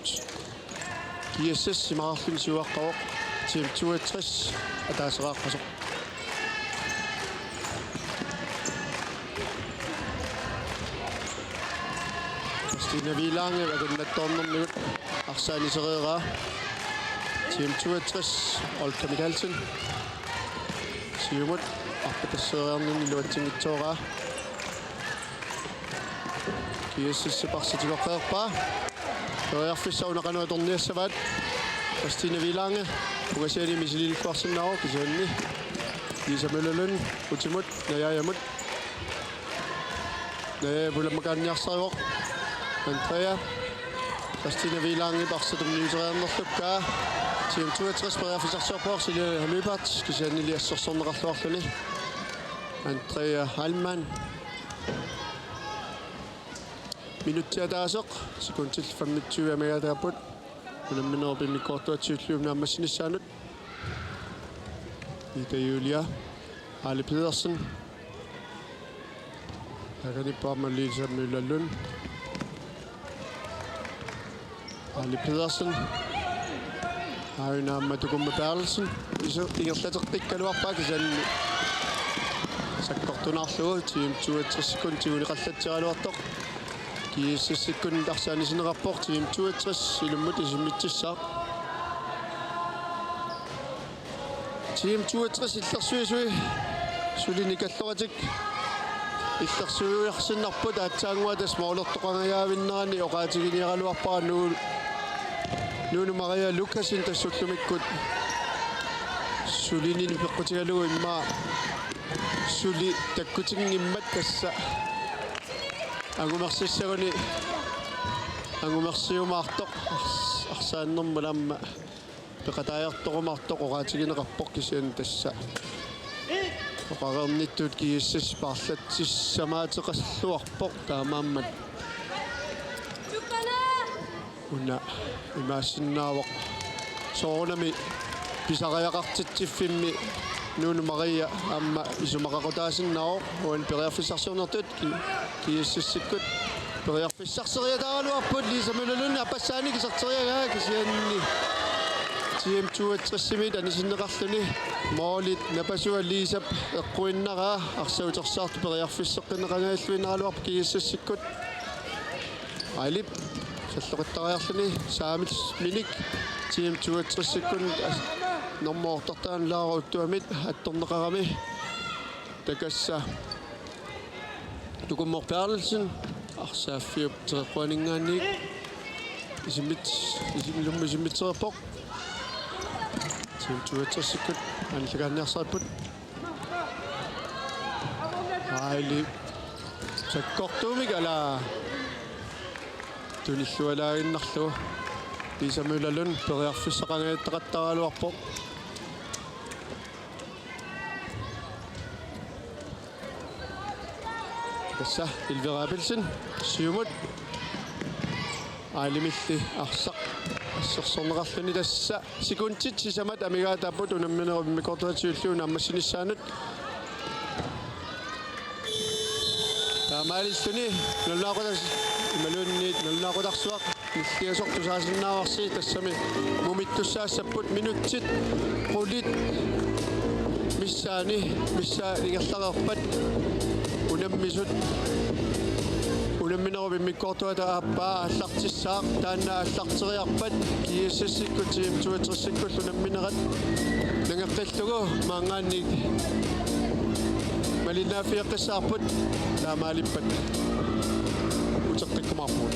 G S S imaqarluni siuaqqavoq, Team toogtres ataaseraaqqasoq. Christina Wielange akunnattoornermigut arsaq anisereeraa. Team toogtres, Olga Mikaelsen. Siumut arpattasseeriarninni iluatsinngitsooraa. G S S-ip arsaq tigoqqereerpaa. Periarfissaq una qanoq atorniassavaat. Christina Wielange ungasiani misiliilluarsinnaavoq kisianni Lisa Møllerlund utimut Najajamut. Najaja pulamakaanniarsarivoq. Andrea. Christina Wielange arsaq tunniuteriarnerlukkaa. Team toogtres periarfissarsiorpoq, Silja Lyberth kisiannili assersorneqarluarluni. Andrea Heilmann. Minutsit ataaseq, sekundit femogtyve amigaataapput unamminerup immikkoortuata siulliup naammassinissaanut. Ida Julia, Aali Pedersen. Takanippoq aamma Lisa Møllerlund. Aali Pedersen. Aajuna aamma Tukumma Berthelsen. Isu ingerlateqqikkaluarpaa kisianni sakkortunaarlugu Team toogtres-ikkut tiguneqallatsiaraluartoq. G S S-ikkut arsaq anisinneqarpoq, Team toogtres ilummut isimmitsissaaq. Team toogtres illersuisui suli nikalloratik illersuiarsinnarput, aatsaannguaq tassa målertoqangajaavinnerani oqaatiginiaraluarpara Nuu-, Nuunu Maria Lukassen tassa ullumikkut sulinini peqqutigalugu immaqa suli takkutinngimmat tassa angumersissaguni angumersiumaartoq ars-, arsaannermut aamma peqataajartorumaartoq oqaatigineqarpoq kisianni tassa oqareernittut G S S paarlatsissamaateqarluarpoq taamaammat. Una imaassinnaavoq soorunami pisariaqartitsiffimmi Nuunu Maria aamma isumaqaqutaasinnaavoq uani periarfissarsiornertut. G-, G S S-ikkut periarfissarseriataaraluarput, Lisa Møllerlund aappassaanik iserteriaraa kisianni Team toogtres-imit anisinneqarluni målit napasua Lisap eqquinnarpaa, arsaq utersaartoq periarfisseqqinneqangajalluinnaraluarpoq G S S-ikkut. Ailip salloqittariarluni saamit minik Team toogtres-ikkut as-, normu otteogtyve Laura Uttuamit attorneqarami. Takassa Tukumma Berthelsen arsaaffiup teqeqquaninngaanniit isimmit-, isim-, ilummut isimmitsereerpoq. Team toogtres-ikkut anillakaanniarsaripput. Aili sakkortuumik alaa tunillualaaginnarlugu. Lisa Møllerlund periarfissaqangajattaqattaaraluarpoq. Tassa Elvira Abelsen siumut. Ailimilli arsaq assersorneqarluni tassa sekundit sisamat amigaataapput unamminerup immikkoortuata siulliup naammassinissaanut. Taamaalilluni nalunaaqutas-, imaluunniit nalunaaqutarsuaq nilliasoq tusaasinnaavarsi, tassami mumittussaassapput minutsit qulit missaani, missaa ingerlareerpat unammisut unamminerup immikkoortuata aappaa aallartissaaq, taanna aallarteriarpat G S S-ikkut Team toogtres-ikkullu unamminerat nangeqqillugu maanngaanniit malinnaaffeqqissaarput, taamaalippat uteqqikkumaarpugut.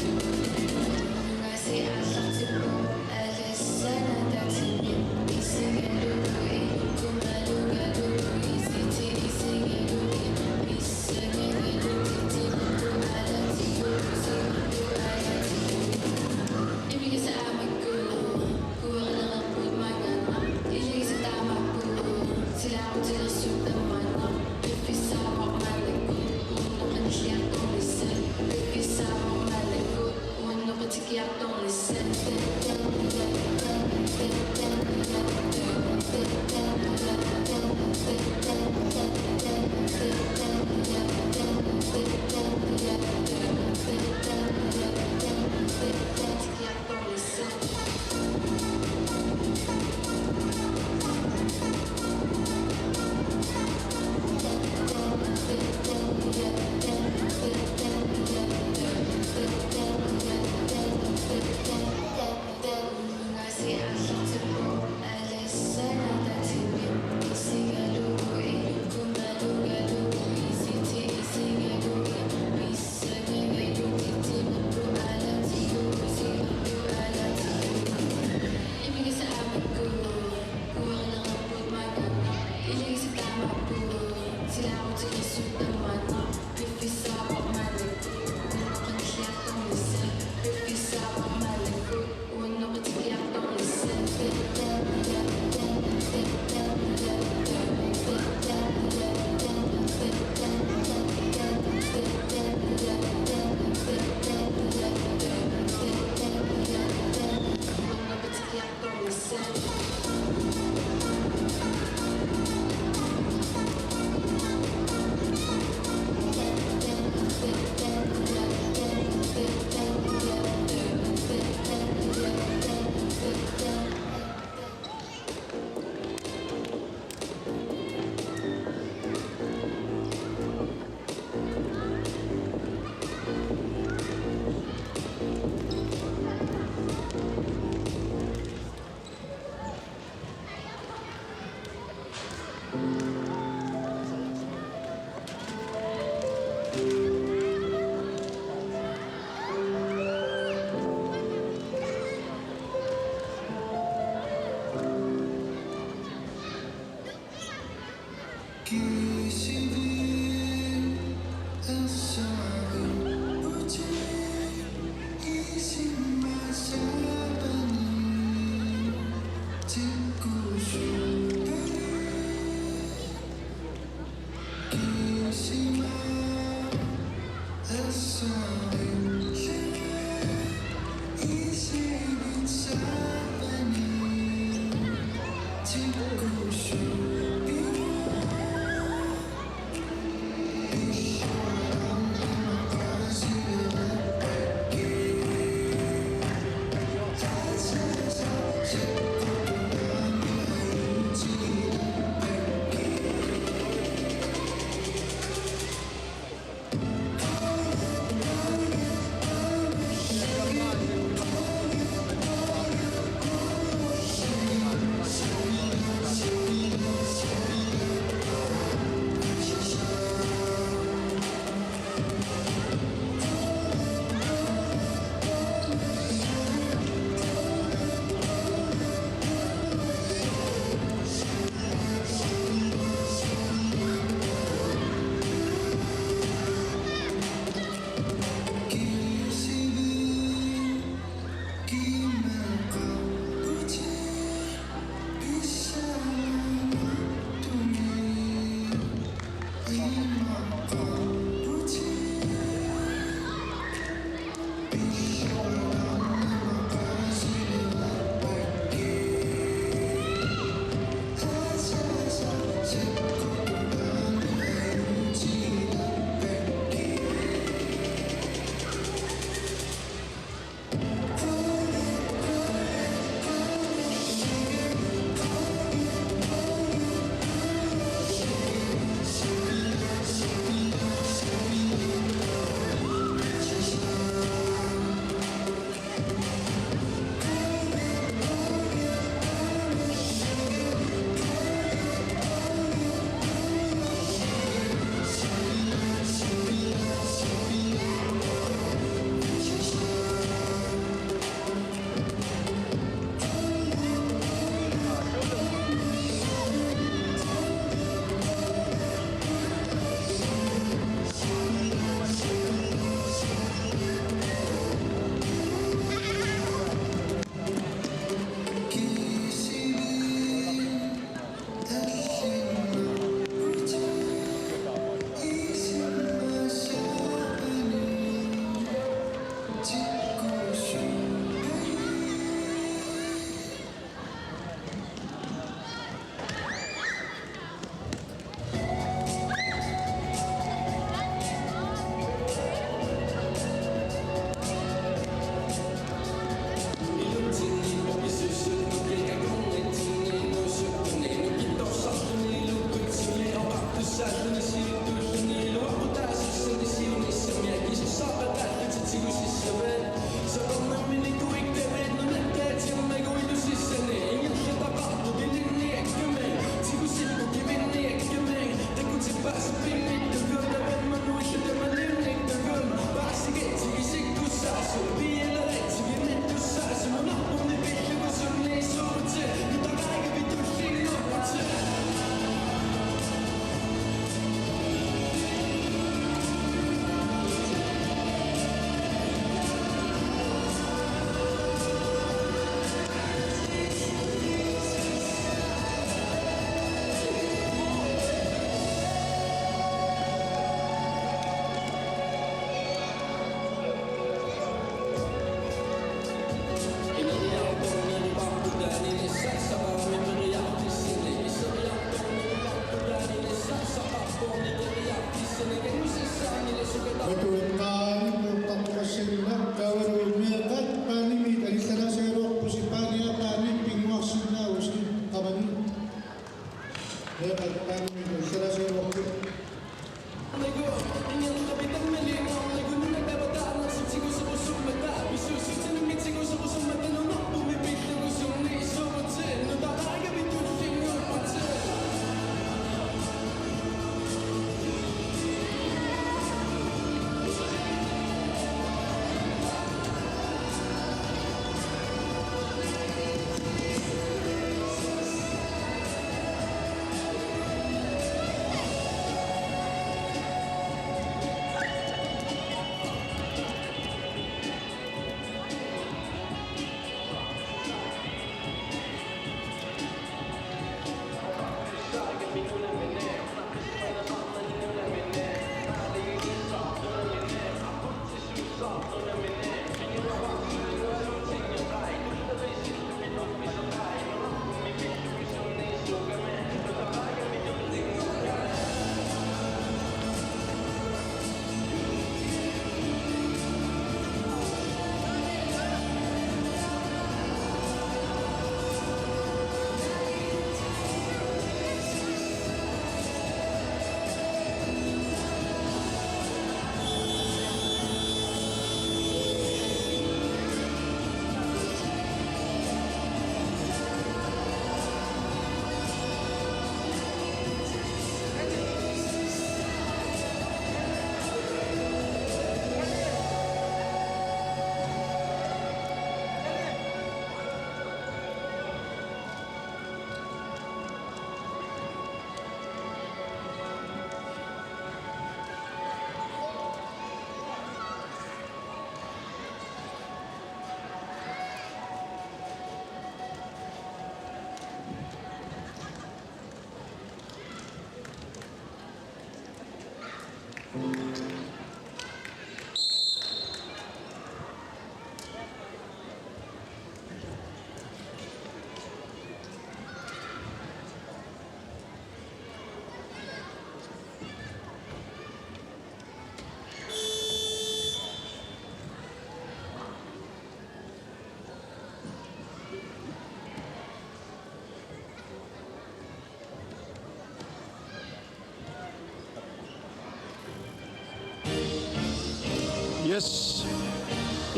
Yes.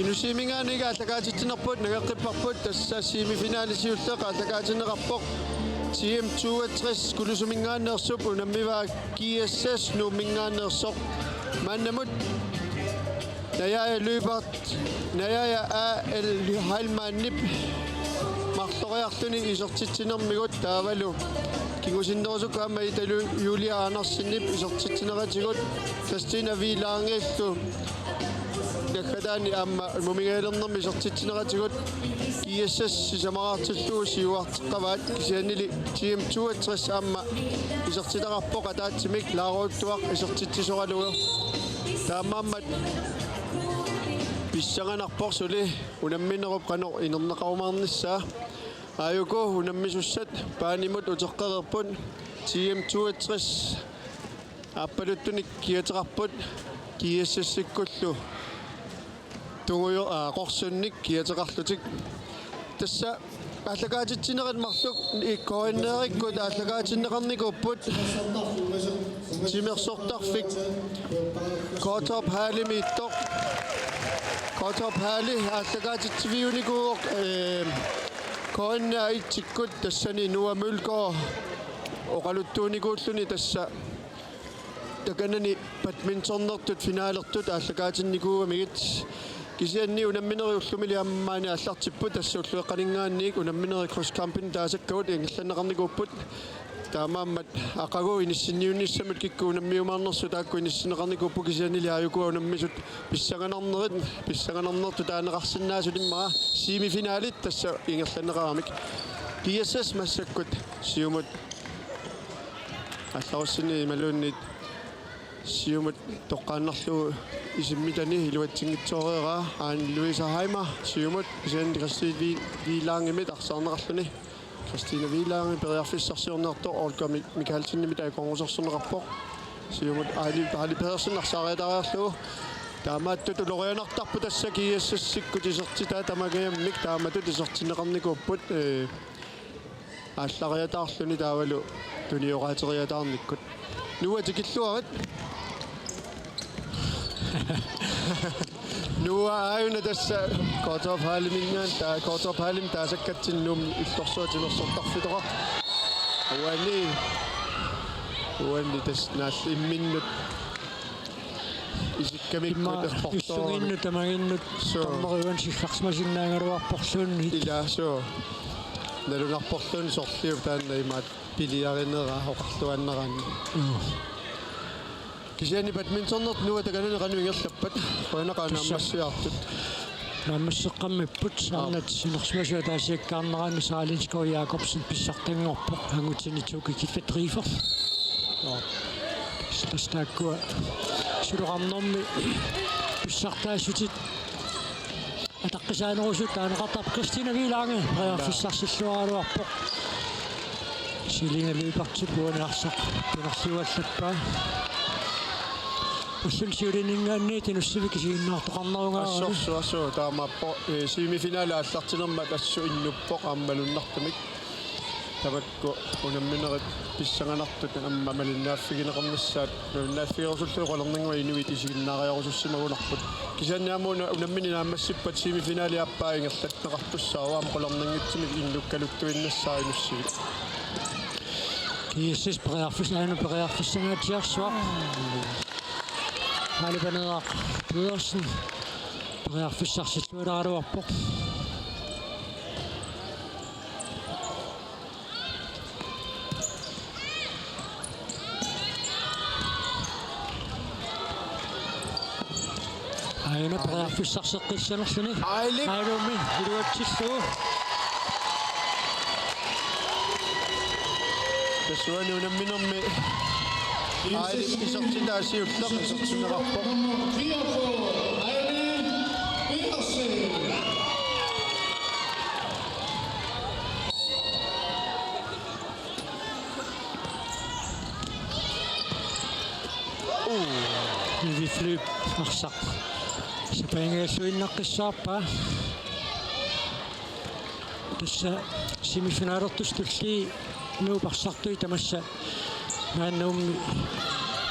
Inussivimminngaanniit aallakaatitsinerput nangeqqipparput, tassa semifinali siulleq aallakaatinneqarpoq T M toogtres Kulusiminngaanneersup, unammivaa G S S Nuumminngaanneersoq. Maannamut Najaja Lyberth, Najaja A L Heilmannip marloriarluni isertitsinermigut taavalu kingusinnerusukkut aamma Ida Lu-, Julia Andersenip isertitsineratigut, Christina V. Langellu naggataani aamma mumigajalernermi isertitsineratigut, G S S sisamaraartillugu siuarteqqavaat, kisiannili T M toogtres aamma isertitaqarpoq ataatsimik, Laaruuttuaq isertitsisoralugu. Taamaammat pissanganarpoq suli unamminerup qanoq inerneqarumaarnissaa. Aajuku unammisussat paanimut uteqqereerput, T M toogtres aappaluttunik kiateqarput, G S S-ikkullu tungujo-, aa, qorsunnik kiateqarlutik. Tassa aallakaatitsinerit marluk i-, K N R-ikkut aallakaatinneqarnikuupput. Timersortarfik Qaqortup Hallimi ittoq. Qaqortup Halli aallakaatitsiviunikuuvoq, ee, K N R et-ikkut, tassani Noah Mølgaard oqaluttuunikuulluni tassa takanani badmintonertut finalertut aallakaatinnikuugamigit. Kisianni unamminerit ullumili aamma maani aallartipput, tassa ullueqqaninngaanniit unamminerit cross countryni taasakkagut ingerlanneqarnikuupput. Taamaammat aqagu inissinniunnissamut kikkut unammiumaarnersut taakku inissinneqarnikuupput, kisiannili aajuku unammisut pissanganarnerit, pissanganarnertut taaneqarsinnaasut immaqa semifinalit tassa ingerlanneqaramik. G S S massakkut siumut aallarussini imaluunniit siumut toqqaannarlugu isimmitani iluatsinngitsooreeraa. Anne Louise Heimer siumut, kisianni Christine Vi-, Vilangemit arsaarneqarluni. Christine Vilange periarfissarsiornertoq Olga Mi-, Michaelsenimit akornusersorneqarpoq. Siumut Aili, Aili Pedersen arsaariataariarlugu. Taamaattut ulorianartarput tassa G S S-ikkut isertitaa tamakkiammik taamatut isertinneqarnikuupput, ee, aallariataarluni taavalu tunioqaateriataarnikkut. Noah, tikilluarit. Noah aajuna tassa Qaqortup Halliminngaanniit, taa-, Qaqortup Hallimi taasakkatsinni Nuummi illorsuaq timersortarfitoqarpoq. Uani, uani tassa naalli imminnut isikkamikkut immaqa errortoorami. Illuginnut tamaginnut. Suu. Dommeriuan sillarsimasinnaagaluarporluunniit. Ilaa, suu. Nalunarporluunniit sorliup taanna imaat piliarinera oqarluaannaraanni. Joo. Kisianni badmintonertut Noah takanani qanoq ingerlappat? Qujanaq aamma tassa naammassiartut. Naammasseqqammipput. Aap. Arnat sinersimasut ataasiakkaarneranni Sara Lindskov Jacobsen pissartanngorpoq, angutini Toki Kitve Driver. Aap. Tassa taakkua suloqarnermi pissartaassutit ataqqisaanerusut taaneqartarput. Christina Vilange periarfissarsilluaraluarpoq. Selina Lyberthip uani arsaq pinerliuallappaa. Ulluni siulininngaanniit Inussivik isiginnaartoqarnerugaluaruni. Assorsuaq, assut taamaappoq, ee, semifinale aallartilermat assut innuppoq aamma malunnartumik. Tamakku unamminerit pissanganartut aamma malinnaaffigineqarnissaat, malinnaaffigerusullutik oqalernannguaq inuit isiginnaariarusussimagunarput. Kisianni aamma una-, unammineq naammassippat semifinale aappaa ingerlanneqartussaavoq, aamma qularnanngitsumik innukkaluttuinnassaaq Inussivik. G S S periarfis-, aajuna periarfissangaatsiarsuaq. Aali Paneeraq Pedersen periarfissarsilluaraluarpoq. Aajuna periarfissarseqqissanerluni. Aili. Ailumi iluatsillugu. Tassa uani unamminermi Aili isertitaa siulleq isertinneqarpoq. Nivi Flyvp arsaq sapaatip-akunnerluinnaqqissaarpaa. Tassa semifinalertussat tulliit Nuup arsartui tamassa maani Nuummi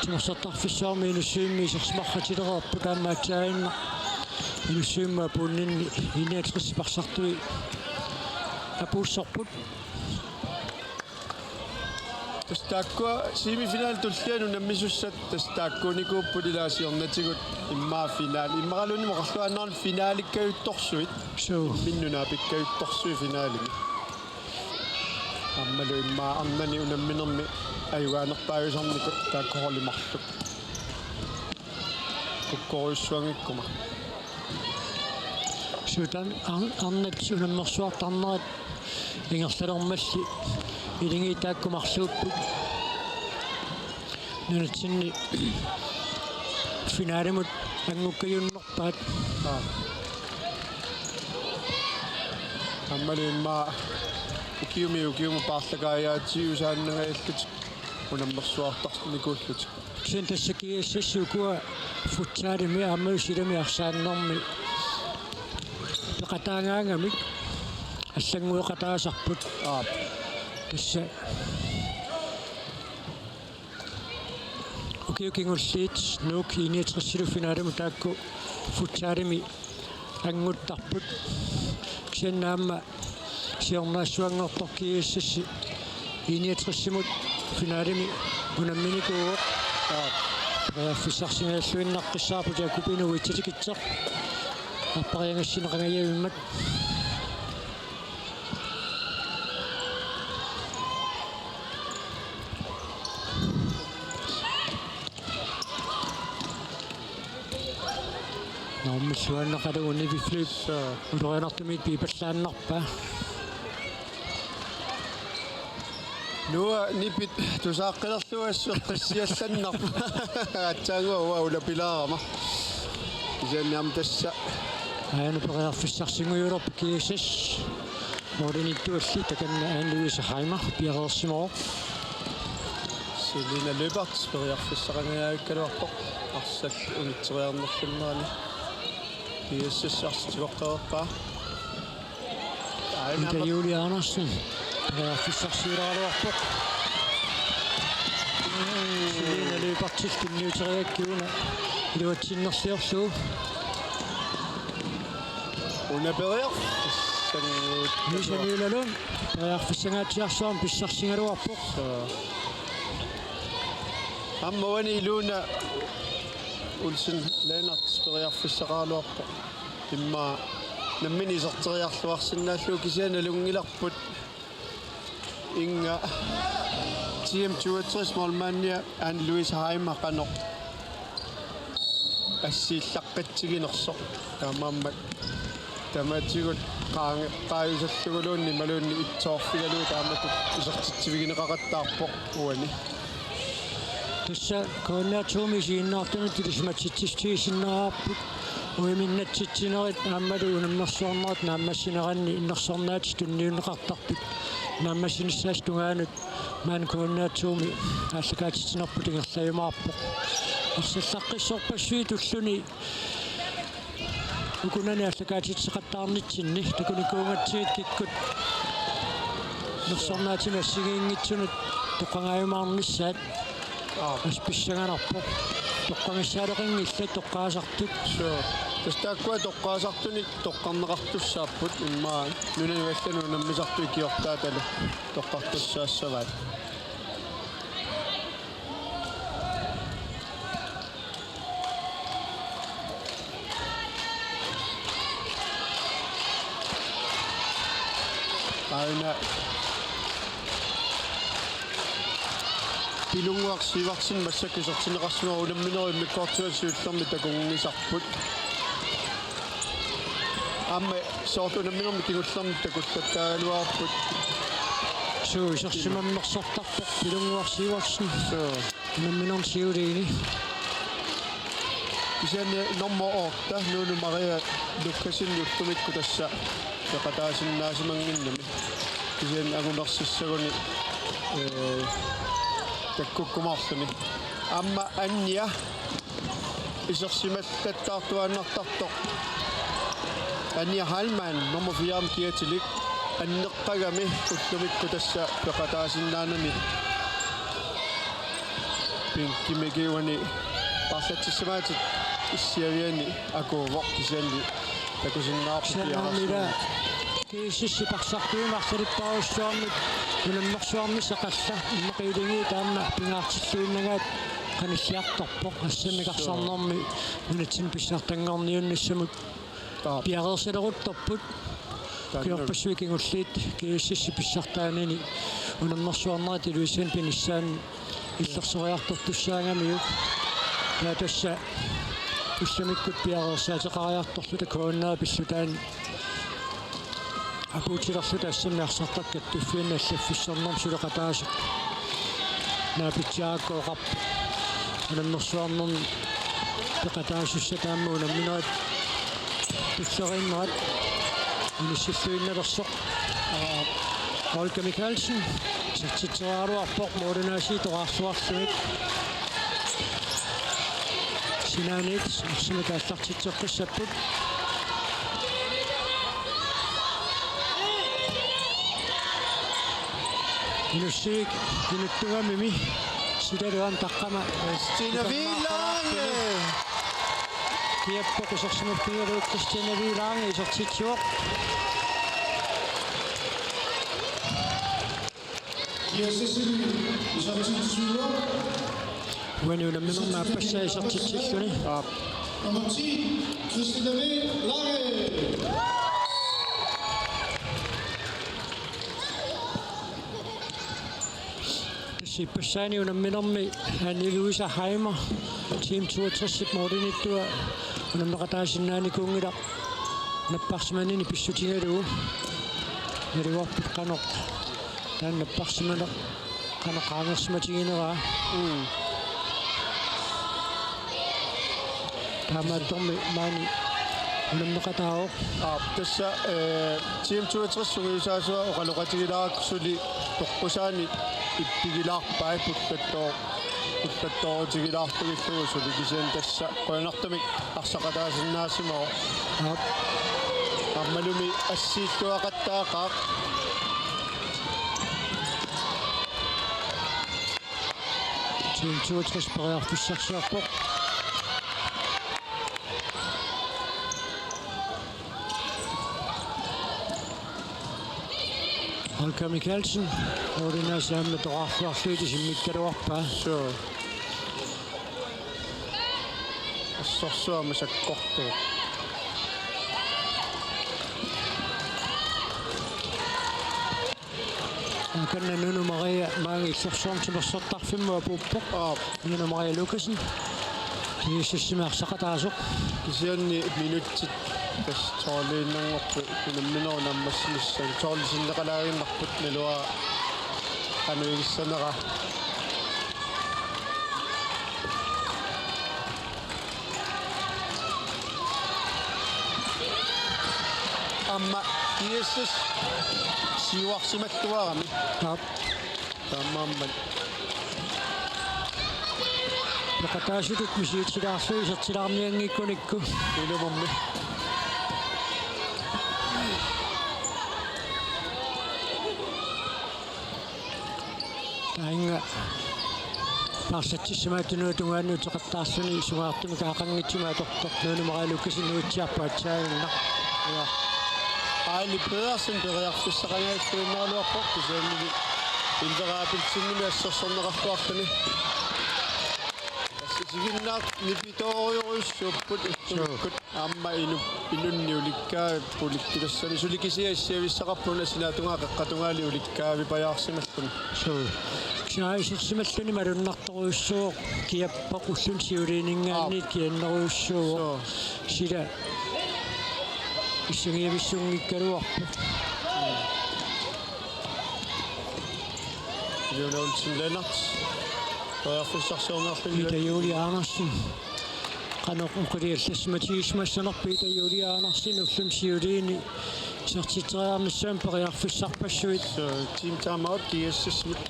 timersortarfissuarmi Inussivimmi isersimaqqatilereerput, aamma aatsaannguaq Inussivimmi apuunninni I niogtres arsartui apuussorput. Tassa taakkua semifinalit tullianut unammisussat tassa taakkuunikuupput, ilaa siornatigut immaqa finale. Immaqaluunniit oqarluaannarani finalikkajuttorsuit. Suu. Imminnut naapikkajuttorsuit finalimi. Aammalu immaqa arnani unamminermi ajugaanerpaajusornikut taakku holdit marluk. Kukkorujussuanngikkuma. Suu, taanna ar-, arnat unammersuartarnerat ingerlalermalli iligiit taakku marluupput. Nunatsinni finalimut angukkajunnerpaat. Aa. Aammalu immaqa ukiumi ukiumi paarlakaajaatiusaannangajallutik unammersuartarnikuullutik. Kisianni tassa G S S ukua futsalimi aamma silami arsaannermi peqataagaangamik allanngueqataasarput. Aap. Tassa ukiut kingulliit Nuuk I niogtresilu finalimut taakku futsalimi anguttarput. Kisianni aamma siornaassuanngortoq G S S I niogtresimut finalimi unamminikuuvoq. Periarfissarsingajalluinnaqqissaarput Jakobinuk Uitsatikiitseq. Appariagassinneqangajavimmat. Normilluinnaqalugu Nivi Flyvp. Suu. Ulorianartumik pipallaannarpaa. Nuua nipit tusaaqqilerluassut qissiallannarpaa. Aatsaannguaq uanga ulapilaarama. Kisianni aamma tassa. Aana periarfissarsinngujulerpoq G S S. Målimiittuulli takanna Anne Louise Heimer piareersimavoq. Selina Lyberth periarfissaqangajavikkaluarpoq. Arsaq unitseriarnerlunnerani G S S arsaq tigoqqereerpaa. Aana Ida Julie Andersen periarfissarsiulaaraluarpoq. Selina Lyberthillu tunniuteriarakku una iluatsinnerliorlugu. Una periarfissanngikkaluarpoq. Misa Niilalund periarfissangaatsiarsuarmik pissarsigaluarpoq. Suu. Aamma uani Ilona Olsen Lennert periarfissaqaraluarpoq. Immaqa nammineq iserteriarluarsinnaallugu, kisianni nalunngilarput. Inga T M toogtres målmandia Anne Louise Heimer qanoq assiillaqqitsiginersoq. Taamaammat tamatigut qaangeqqaajusalluguluunniit imaluunniit itsoorfigalugu taamatut isertitsivigineqaqattaarpoq uani. Tassa K N R to-mi isiginnaartunut ilisimatitsissutigisinnaarput uiminnatsitsinerit aammalu unammersuarnerit naammassineranni innersornaatsut tunniunneqartarput. Naammassinissaasa tungaanut maani K N R to-mi aallakaatitsinerput ingerlajumaarpoq. Arsallaqqissorpassuit ulluni ukunani aallakaatitseqattaarnitsinni takunikuugatsigit kikkut nersornaatsumik assigiinngitsunut toqqagaajumaarnissaat. Aap. Assut pissanganarpoq. Toqqagassaaleqanngillat toqqaasartut. Suu. Tassa taakkua toqqaasartunik toqqarneqartussaapput, immaqa nunanut allanut unammisartut ikiortaatalu toqqartussaassavaat. Aana Pilunnguaq Sivertsen massakkut isertinneqarsimavoq, unamminerup immikkoortuata siullermik takunngisarput. Aamma soorlu unamminermi kingullermi takullattaagaluarput. Suu, isersimammersortarpoq Pilunnguaq Sivertsen. Suu. Unamminermi siuliini. Kisianni nummer otte, Nunu Maria Lukassen ullumikkut tassa peqataasinnaasimanngimmat. Kisianni angumersissaguni, ee, takkukkumaarluni. Aamma Anja isersimattattaartuaannartartoq. Anja Heilmann, nummer fire-mi kiatilik, anneqqagami ullumikkut tassa peqataasinnaanani bænkimi kingorna paarlatsissimagaanni issiaviani akuuvoq, kisianni takusinnaavarput. Kisianni aamma ila piareersimavoq. G S S-ip arsartuinnaq arsarippaarujussuarmik unammersuarnissaq qalla immaqa ilingi taanna pingaartilluinnagaat qanilliartorpoq, assannik arsarnermi nunatsinni pissartanngorniunnissamut. Aap. Piareersaleruttorput. Taanna. Ukiorpassuit kingulliit G S S-ip pissartaanini unammersuarnerit Ilulissani pinissaanni illersoriartortussaagamiuk. Taava tassa ullumikkut piareersaateqariartorluta K N R pillutaani apuutilerluta assammik arsartartut kattuffianni allaffissornermi suleqataasoq naapitsiarakku oqarpoq. Unammersuarnermi peqataasussat aamma unamminerat tulleriinnerat inissilluinnalersoq. Aa, Olga Mikaelsen isertitseriaraluarpoq målinaasiit toqqaarluarlugit. Sinaaniit arsamik aallartitseqqissapput. Inussiaq inuttugamimi silaluam taqqama. Christina Vilange! Kiappoq isersimaffigalugu Christina Vilange isertitsivoq. G S S-imi isertitsivoq. Uani unamminermi aappassaa isertitsilluni. Aap. Nummer ti, Christina Vilange. Tassa ippassaani unamminermi Anne Louise Heimer, Team toogtres-ip målimiittoq unammeqataasinnaanikuunngilaq napparsimanini pissutigalugu. Naluarput qanoq taanna napparsimaneq qanoq qaangersimatigineraa. Mm. Taamaattormi maani unammeqataavoq. Aap, tassa, ee, Team toogtres sungiusaasua oqaloqatigilaarakku suli toqqusaani ippigilaarpai pullattoor-, pullattoorutigilaartugillugu suli, kisianni tassa qujanartumik arsaqataasinnaasimavoq. Aap. Aammalumi assiilluaqattaaqaaq. Team toogtres periarfissarsiorpoq. Olga Mikaelsen, målinaasiit aamma toqqaarluarlugit isimmikkaluarpaa. Suu. Assorsuaq aamma sakkortuvoq. Takanna Nunu Maria maanga illersornermut timersortarfimmut apuuppoq. Aap. Nunu Maria Lukassen. G S S-imi arsaqataasoq. Kisianni minutsit tassa tolviinnanngorput unamminerup naammassinissaanut, tolv sinneqalaaginnarput, naluara qanoq igissanera. Aamma G S S siuarsimalluarami. Aap. Taamaammat. Peqataasutut misilitsilaarlugit isertilaarnianngikkunikku. Ilumummi. Taanna paarlatsissumaatunut tungaanut uteqattaarluni sungaartumik aaqanngitsumik atortoq Nunu Maria Lukassen uitsiarpoq atsaaginnaq. Ja. Aili Pedersen periarfissaqanngilluinnaraluarpoq kisiannili Ilvera Abelsenimit assersorneqarluarluni. Tassa isiginnaartut nipitoorujorujussuupput ullumikkut. Suu. Aamma inu-, inunnik ulikkaavik ulikkilassani suli kisiat issiavissaqarput una sinaatungaa qeqqatungaali ulikkaavipajaarsimalluni. Suu. Kisianni isersimalluni malunnartorujussuuvoq, kiappoq ulluni siuliininngaanniit. Aap. Kiannerujussuuvoq. Suu. Sila issangiavissunngikkaluarpoq. Leona Olsen Lennert. Periarfissarsiornerluni Peter Julie Andersen. Qanoq oqiliallassimatigisimassanerpit Peter Julie Andersen ulluni siuliini isertitseriarnissamut periarfissarpassuit. So, team timeout, G S S-imut.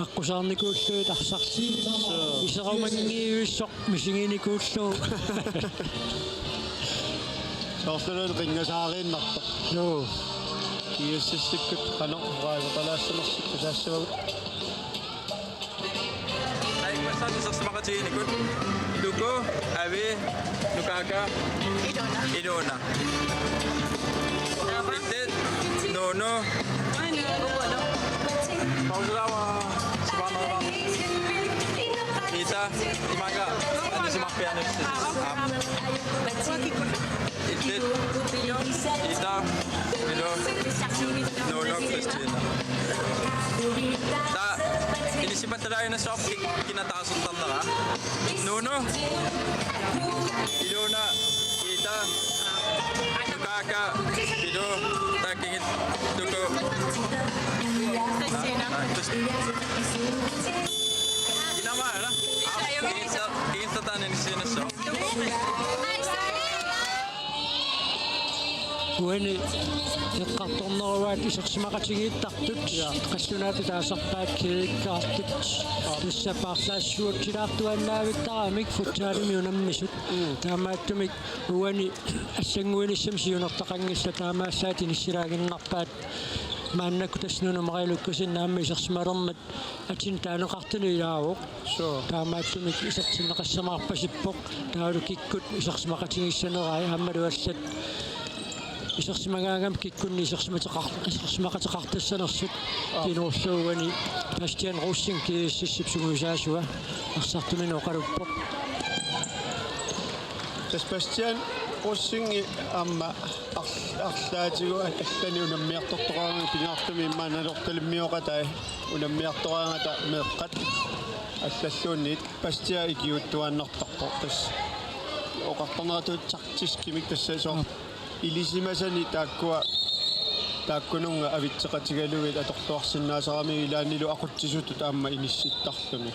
Aqqusaarnikuullugit arsaq. So. Iserumanngivissoq misiginikuullugu. Soorluluunniit qinngasaariinnartoq. Joo. G S S-ikkut qanoq oqaaseqalaassanersut tusaassavagut. Aimmassat isersimaqatigiinnikut. Tuku, Avi, Nukaka, Ilona. Ilona. Illit, Nuunu. Pausilava, sipanerava. Ita, imaga, anisimarpianik. Aap. Illit, Ita, Pilo, Nuunu, Kristina. Taava inissippallaarnissaq ki-, kina taasortarnera. Nuunu, Ilona, Ita, Nukaka, Pilo, taava kingulleq Tuku. Kristina. Inama, ala? Aap, kingulleq, kingulleq taanna inissiinnassaaq. Uani eqqartorneruaat isersimaqatigiittartut, ja, qallunaatut taasarpaat kedevikkaartut. Tassa paarlaassuutsilaartuaannaavittaramik futsalimi unammisut. Mm. Taamaattumik uani allannguinissamut siunertaqanngillat, taamaallaat inissilaaginnarpaat. Maannakkut tassa Nuunu Maria Lukassen aamma isersimalermat atin taaneqartuni ilaavoq. Suu. Taamaattumik isertinneqassamaarpasippoq. Taavalu kikkut isersimaqatigiissanerai aammalu allat isersimagaangami kikkunnit isersimateqar-, isersimaqateqartassanersut. Aap. Kingulleq uani Bastian Rosing G S S-ip sungiusaasua arsartuminut oqaluppoq. Tassa Bastian Rosingi aamma ar-, arlaatigut allanik unammiartortoqarami, pingaartumik immaqa Nanortalimmioqatai unammiartoraangata meeqqat allalluunniit. Bastian ikiuuttuaannartarpoq, tassa oqartarneratut taktiskimik tassa soorlu ilisimasani taakkua, taakkununnga avitseqatigalugit atorluarsinnaasarami ilaannilu aqutsisutut aamma inissittarluni.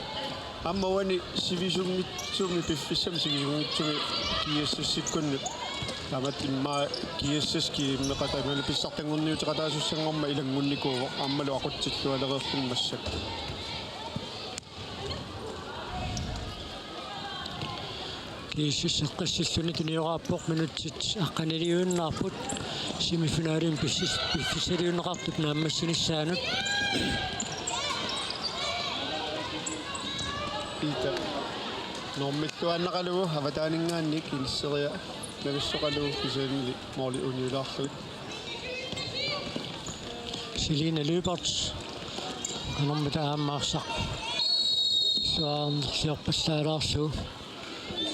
Aamma uani sivisunngitsumi, piffissami sivisunngitsumi G S S-ikkunni. Taamatut immaqa G S S-ip kiimmeqata-, imaluunniit pissartanngorniuteqataasussanngormat ilanngunnikuuvoq aammalu aqutsillualereerluni massakkut. G S S eqqissilluni tunioraarpoq, minutsit aqqaniliuinnarput semifinalimi pissis-, piffissaliunneqartup naammassinissaanut. Ita. Normilluaannaqalugu avataaninngaanniit inisseriarnavissoqalugu kisiannili måli uniulaarlugit. Selina Lyberth. Qanormita aamma arsaq illuarnerliorpallaalaarlugu.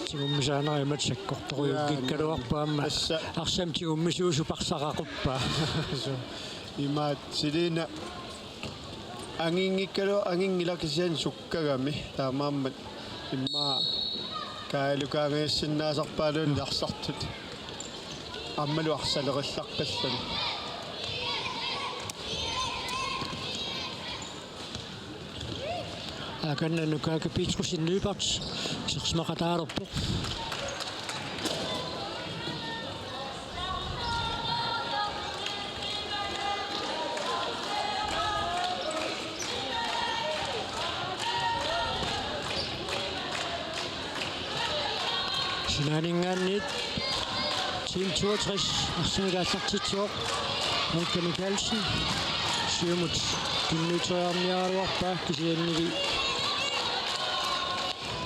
Tigummisaanera imatut sakkortorujussuukkaluarpoq aamma. Tassa. Arsamik tigummisuusup arsaq aquppaa. Suu. Imaattoq Selina anginngikkalu-, anginngilaq kisianni sukkagami. Taamaammat immaqa kaajalukaangajassinnaasarpaaluunniit arsartut. Aammalu arsalerillarpalluni. Akanna Nukaka Petrussen Lyberth isersimaqataalerpoq. Sinaaninngaanniit Team toogtres, arsamik aallartitsivoq Olga Mikaelsen. Siumut tunniuteriarniaraluarpaa kisiannili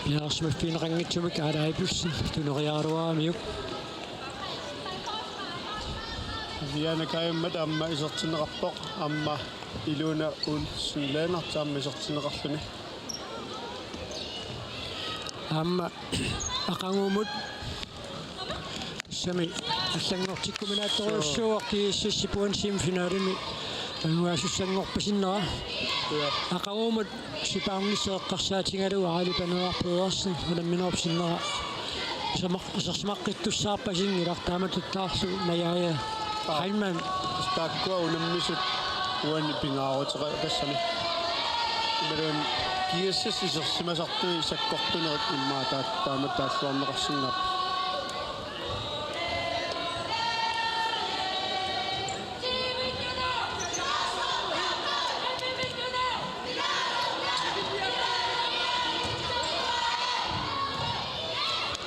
piareersimaffigineqanngitsumik Aala Abelsen tuneriaraluaramiuk. Aviana Kajummat aamma isertinneqarpoq, aamma Ilona Olsen Lennert aamma isertinneqarluni. Aamma aqagumut tassami allanngortikkuminaatsorujussuuvoq G S S-ip uani semifinalimi angugaasussanngorpasinnera. Ja. Aqagumut sipaarnissaq eqqarsaatigalugu Aali Panuarp Pedersen unamminerup sinnera isersimaq-, isersimaqqittussaarpasinngilaq, taamatuttaarlu Najaja Heilmann. Tassa taakkua unammisut uani pingaaruteqassami. Imaluunniit G S S isersimasartui sakkortunerit immaqa taa-, taama taalluarneqarsinnaapput.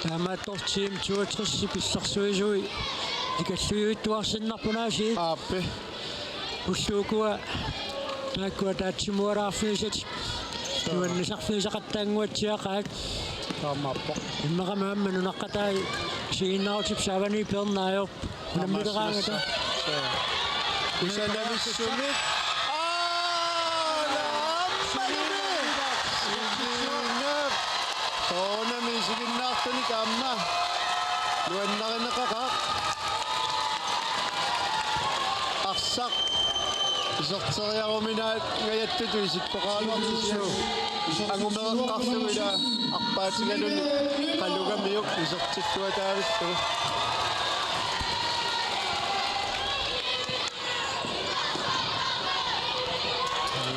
Taamaattoq Team toogtres pillarsuisui ikalluiuittuarsinnarput aasiit. Aappi. Ulluukua taakkua taatsimualaarfigisatik nuannisarfigisaqattaannguatsiaqaat. Taamaappoq. Immaqa aamma nunaqqatai isiginnaarutip saavani peernaajorput. Unammileraangata. Kusanavissumik. Aa, naammalumi. Soorunami isiginnaartunik aamma nuannarineqaqaaq. Arsaq iserteriaruminaanngajattutut isikkoqaraluartoq kisianni angumereqqaarlugu ila arpaatigaluni qalugamiuk isertilluataavillugu.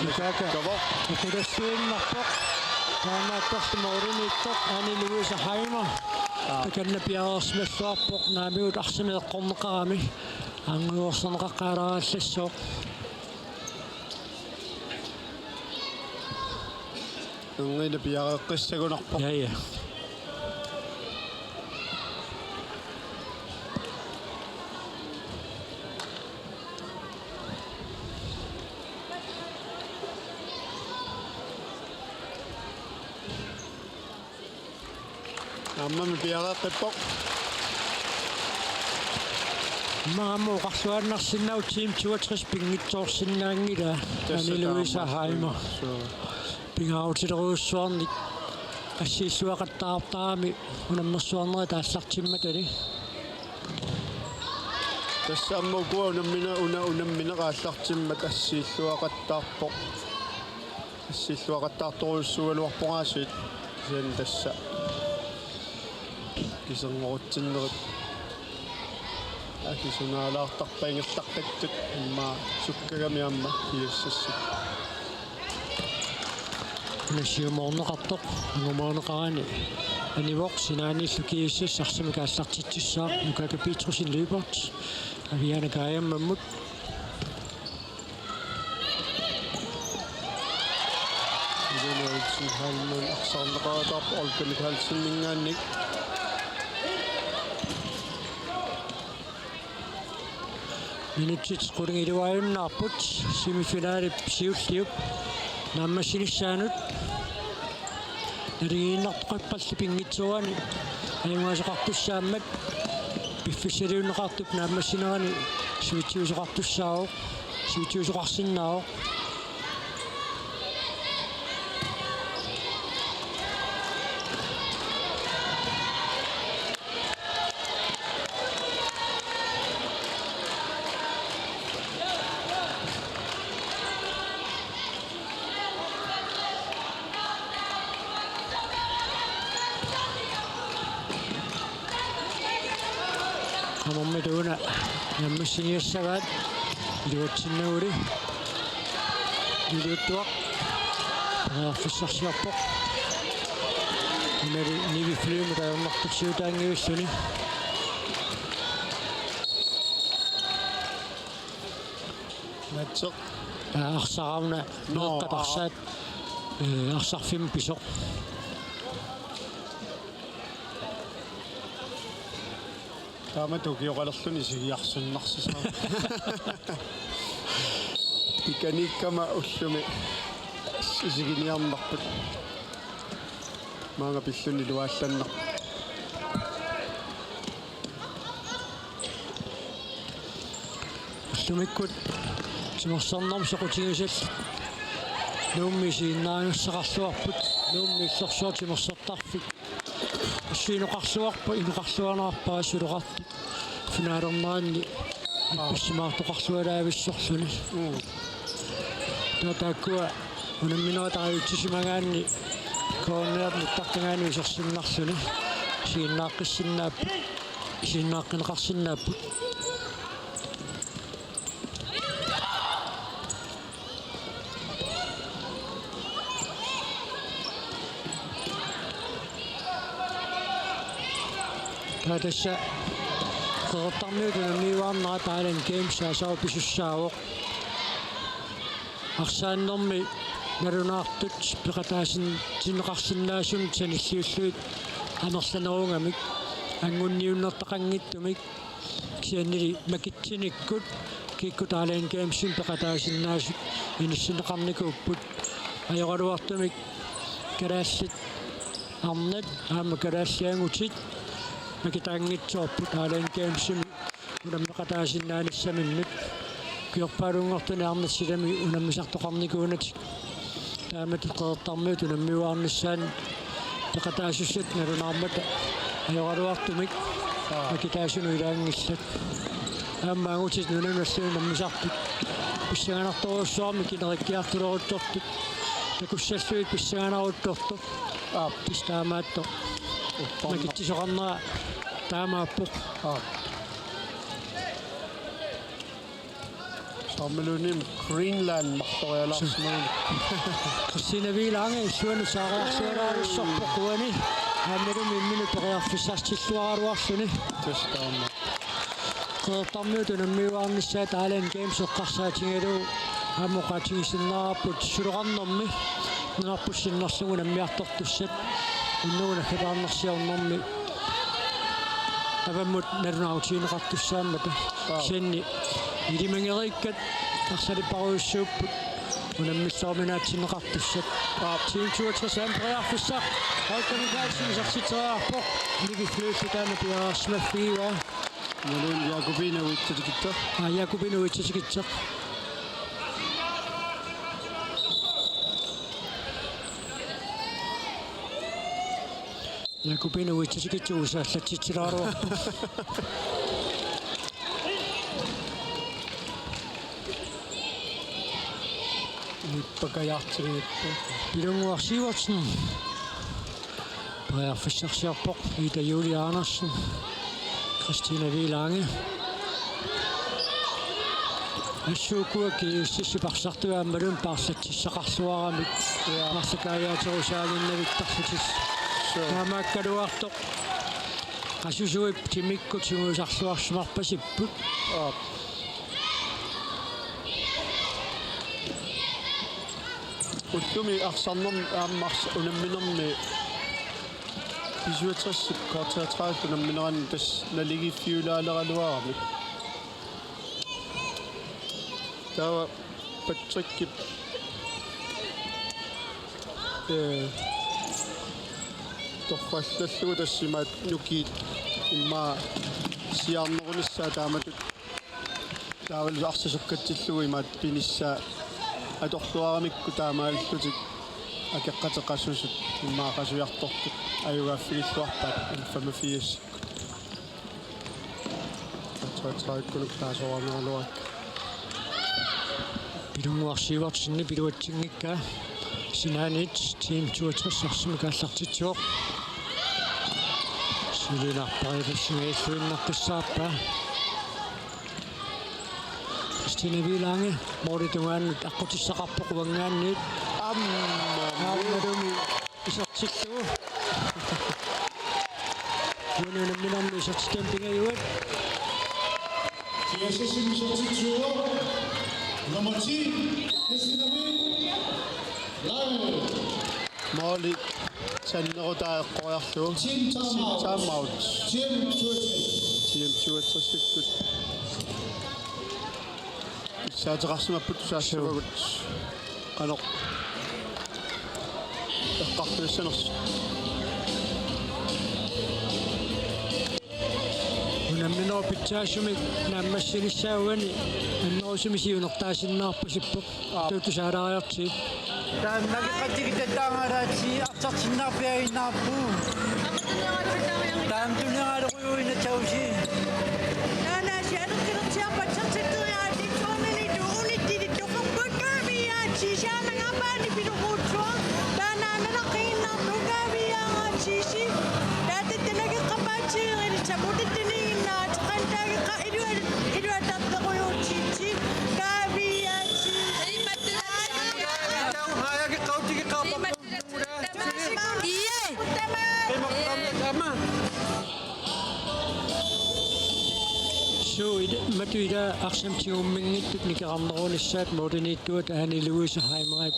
Nukaaka. Kavo. Nukalassuinnarpoq. Taamaattorli målimiittoq Anne Louise Heimer. Aa. Takanna piareersimalluarpoq naamigut arsamik eqqorneqarami. Anguersorneqaqqaalaarallassaaq. Anguina piareeqqissagunarpoq. Ja, ja. Aammami piareeqqippoq. Maammu oqarluaannarsinnaavoq Team toogtres pinngitsoorsinnaanngilaa. Tassa Anne Louise taamaassinnaavoq. Heimer. Suu. Pingaarutilerujussuarnik assiilluaqattaartarami unammersuarnerit aallartimmatali. Tassa aamma ukua unammina-, una-, unammineq aallartimmat assiilluaqattaarpoq. Assiilluaqattaartorujussuugaluarpoq aasiit kisianni tassa kiserngorutsinneri akisunaalaartarput ingerlaqqittut immaqa sukkagami aamma G S S-ip. Una siumoorneqartoq angumoorneqarani anivoq sinaaniillu G S S arsamik aallartitsissaaq. Nukaaka Petrussen, Lyberth, Aviana Kajammammut. Ilona Olsen Heilmann arsaarneqarataarpoq Olga Mikaelseninngaanniit. Minutsit qulingiluaajunnaarput semifinalip siulliup naammassinissaanut. Naligiinnartoqarpalli pinngitsoorani ajugaasoqartussaammat piffissaliunneqartup naammassinerani sivitsuisoqartussaavoq, sivitsuisoqarsinnaavoq. Qanormita una naammassiniassagaat iluatsinnaguli. Iliuttuaq periarfissarsiorpoq. Unali Nivi Flymi ajornartorsiutaanngivilluni. Matseq. Aa, arsaq una. Nå, meeqqat aa. Arsaat, ee, arsarfimmut pisoq. Taama tukioqalerluni isigiarsinnarsisaa. Pikaniikkama ullumi isiginiarnarput. Maanga pilluni iluaallannarpoq. Ullumikkut timersornermut soqutigisallit Nuummi isiginnaariassaqarluarput, Nuummi illorsuaq timersortarfik. Assigineqarluarpa, inoqarluarnerarpara suloqartut. Finalerneranni ippassimaartoqarlualaavissorluni. Mm. Taava taakkua unamminerat tarajutsisimagaanni cornerip nittartagaani isersinnarluni. Isiginnaaqqissinnaapput. Isiginnaaqqineqarsinnaapput. Tassa Qeqertarmiut unammiuaarnerat Island Games aasaq pisussaavoq. Arsaannermi nalunaartut peqataasinneqarsinnaasunik sanilliullugit amerlanerugamik, angunniunnertaqanngitsumik, kisiannili makitsinikkut kikkut Island Gamesimi peqataasinnaasut inissinneqarnikuupput. Ajoraluartumik kalaallit arnat aamma kalaallit angutit makitaanngitsoorput Island Gamesimi unammeqataasinnaanissaminnik. Ukiorpaalunngortuni arnat silami unammisartoqarnikuunatik. Taamatut Qeqertarmiut unammiuaarnissaanut peqataasussat nalunaarmata ajoraluartumik makitaasunut ilaanngillat. Aamma angutit nunanut allanut unammisartut pissanganartorujussuarmik inerikkiartuleruttortut takussallugit pissanganaruttortoq. Aap. Tassa taamaattoq. Uppanna. Makitsisoqarnera taamaappoq. Aap. Soormiluunniit Greenland marlorialaarsimagami. Christina V. Lange illuanut saariarsualaavissorpoq uani. Aammalumi imminut periarfissartilluaraluarluni. Tassa taama. Qeqertarmiut unammiuaarnissaat Island Games eqqarsaatigalugu aamma oqaatigisinnaavarput suleqarnermi nunarput sinnerlugu unammiartortussat unnugu naggataarnersiornermi avammut nalunaarutigineqartussaammata. Aap. Kisianni ilimagereerikkat arsalipparujussuupput unammilluarminaatsinneqartussat. Aap. Team toogtres aamma periarfissaq Holger Michaelsen isertitseriarpoq. Nivi Fløsli taanna piareersimaffigivaa. Imaluunniit Jakobine uitsatikkitsoq. Aa, Jakobine uitsatikkitsoq. Jakobine uitsatikkitsoq usaallatsitsilaaruarpoq. Ippakajaartiliippu. Pilunnguaq Sivertsen. Periarfissarsiorpoq Ida Julie Andersen. Christina V. Lange. Assut ukua G S S-ip arsartugaammalun paarlatsissaqarluaramik. Ja. Paarlakaajaatirusaanginnavittarlutik. Sure. Taamaakkaluartoq. Qasusuit timikkut sungiusarluarsimarpasipput. Aap. Ullumi arsarnermi aamma ars-, unamminermi B syvogtres K treogtredive unamminerani tassa naligiiffiulaaleraluarami. Taava Patrickip, ee, torrallallugu tassa imaat nukiit immaqa siaarnerunissaa taamatut taavalu arsaq sukkatsillugu imaat pinissaa atorluaramikku taamaallutik akeqqateqasusut immaqa qasujartortut ajugaaffigilluarpaat N femogfirs. Tre tre kunuk taasoraaneraluarakku. Pilunnguaq Sivertsenip iluatsinngikkaa. Sinaaniit Team toogtres arsamik aallartitsivoq. Siuliinarpariup singailluinnaqqissaarpaa. Christina V. Lange, målip tungaanut aqqutissaqarpoq uanngaanniit. Aamma. Aammalumi isertillugu. Uani unamminermi isertitami pingajuat. G S S-imi isertitsivoq nummer ti, Christina V. Lange. Måli sannerutaa eqqoriarlugu. Team timeout. Team timeout. Team toogtres. Team toogtres-ikkut. Pissaateqarsimapput tusaassavagut. Qanoq eqqartuissanersut. Unamminerup pitsaasumik naammassinissaa uani annerusumik siunertaasinnaarpasippoq. Aap. Tuutusaalaariartigu. Taanna nakeqqatigittattaangalaatsi arsartinnaarpiaginnarpu. Taanna tuneralugujuinatausi. Taanna sianertilertiarpat sertiteriaat soornani tuunittilittoqarput kaaviaatsi siaanangaapaani piloruutsuaq. Taanna nalaqqiinnartoq kaaviaaraatsi. Taatatta nakeqqapaatsiirit saputittiniginnaat qantaageqqa iluat iluatartorujuutsitsi kaaviaatsi. Imattu. Imattu. Imattu. Imattu. Imattu. Suu, ila, matu ila arsamik tigumminngitsut nikerarnerunissaat mooriniittuata Hanne Louise Heimerip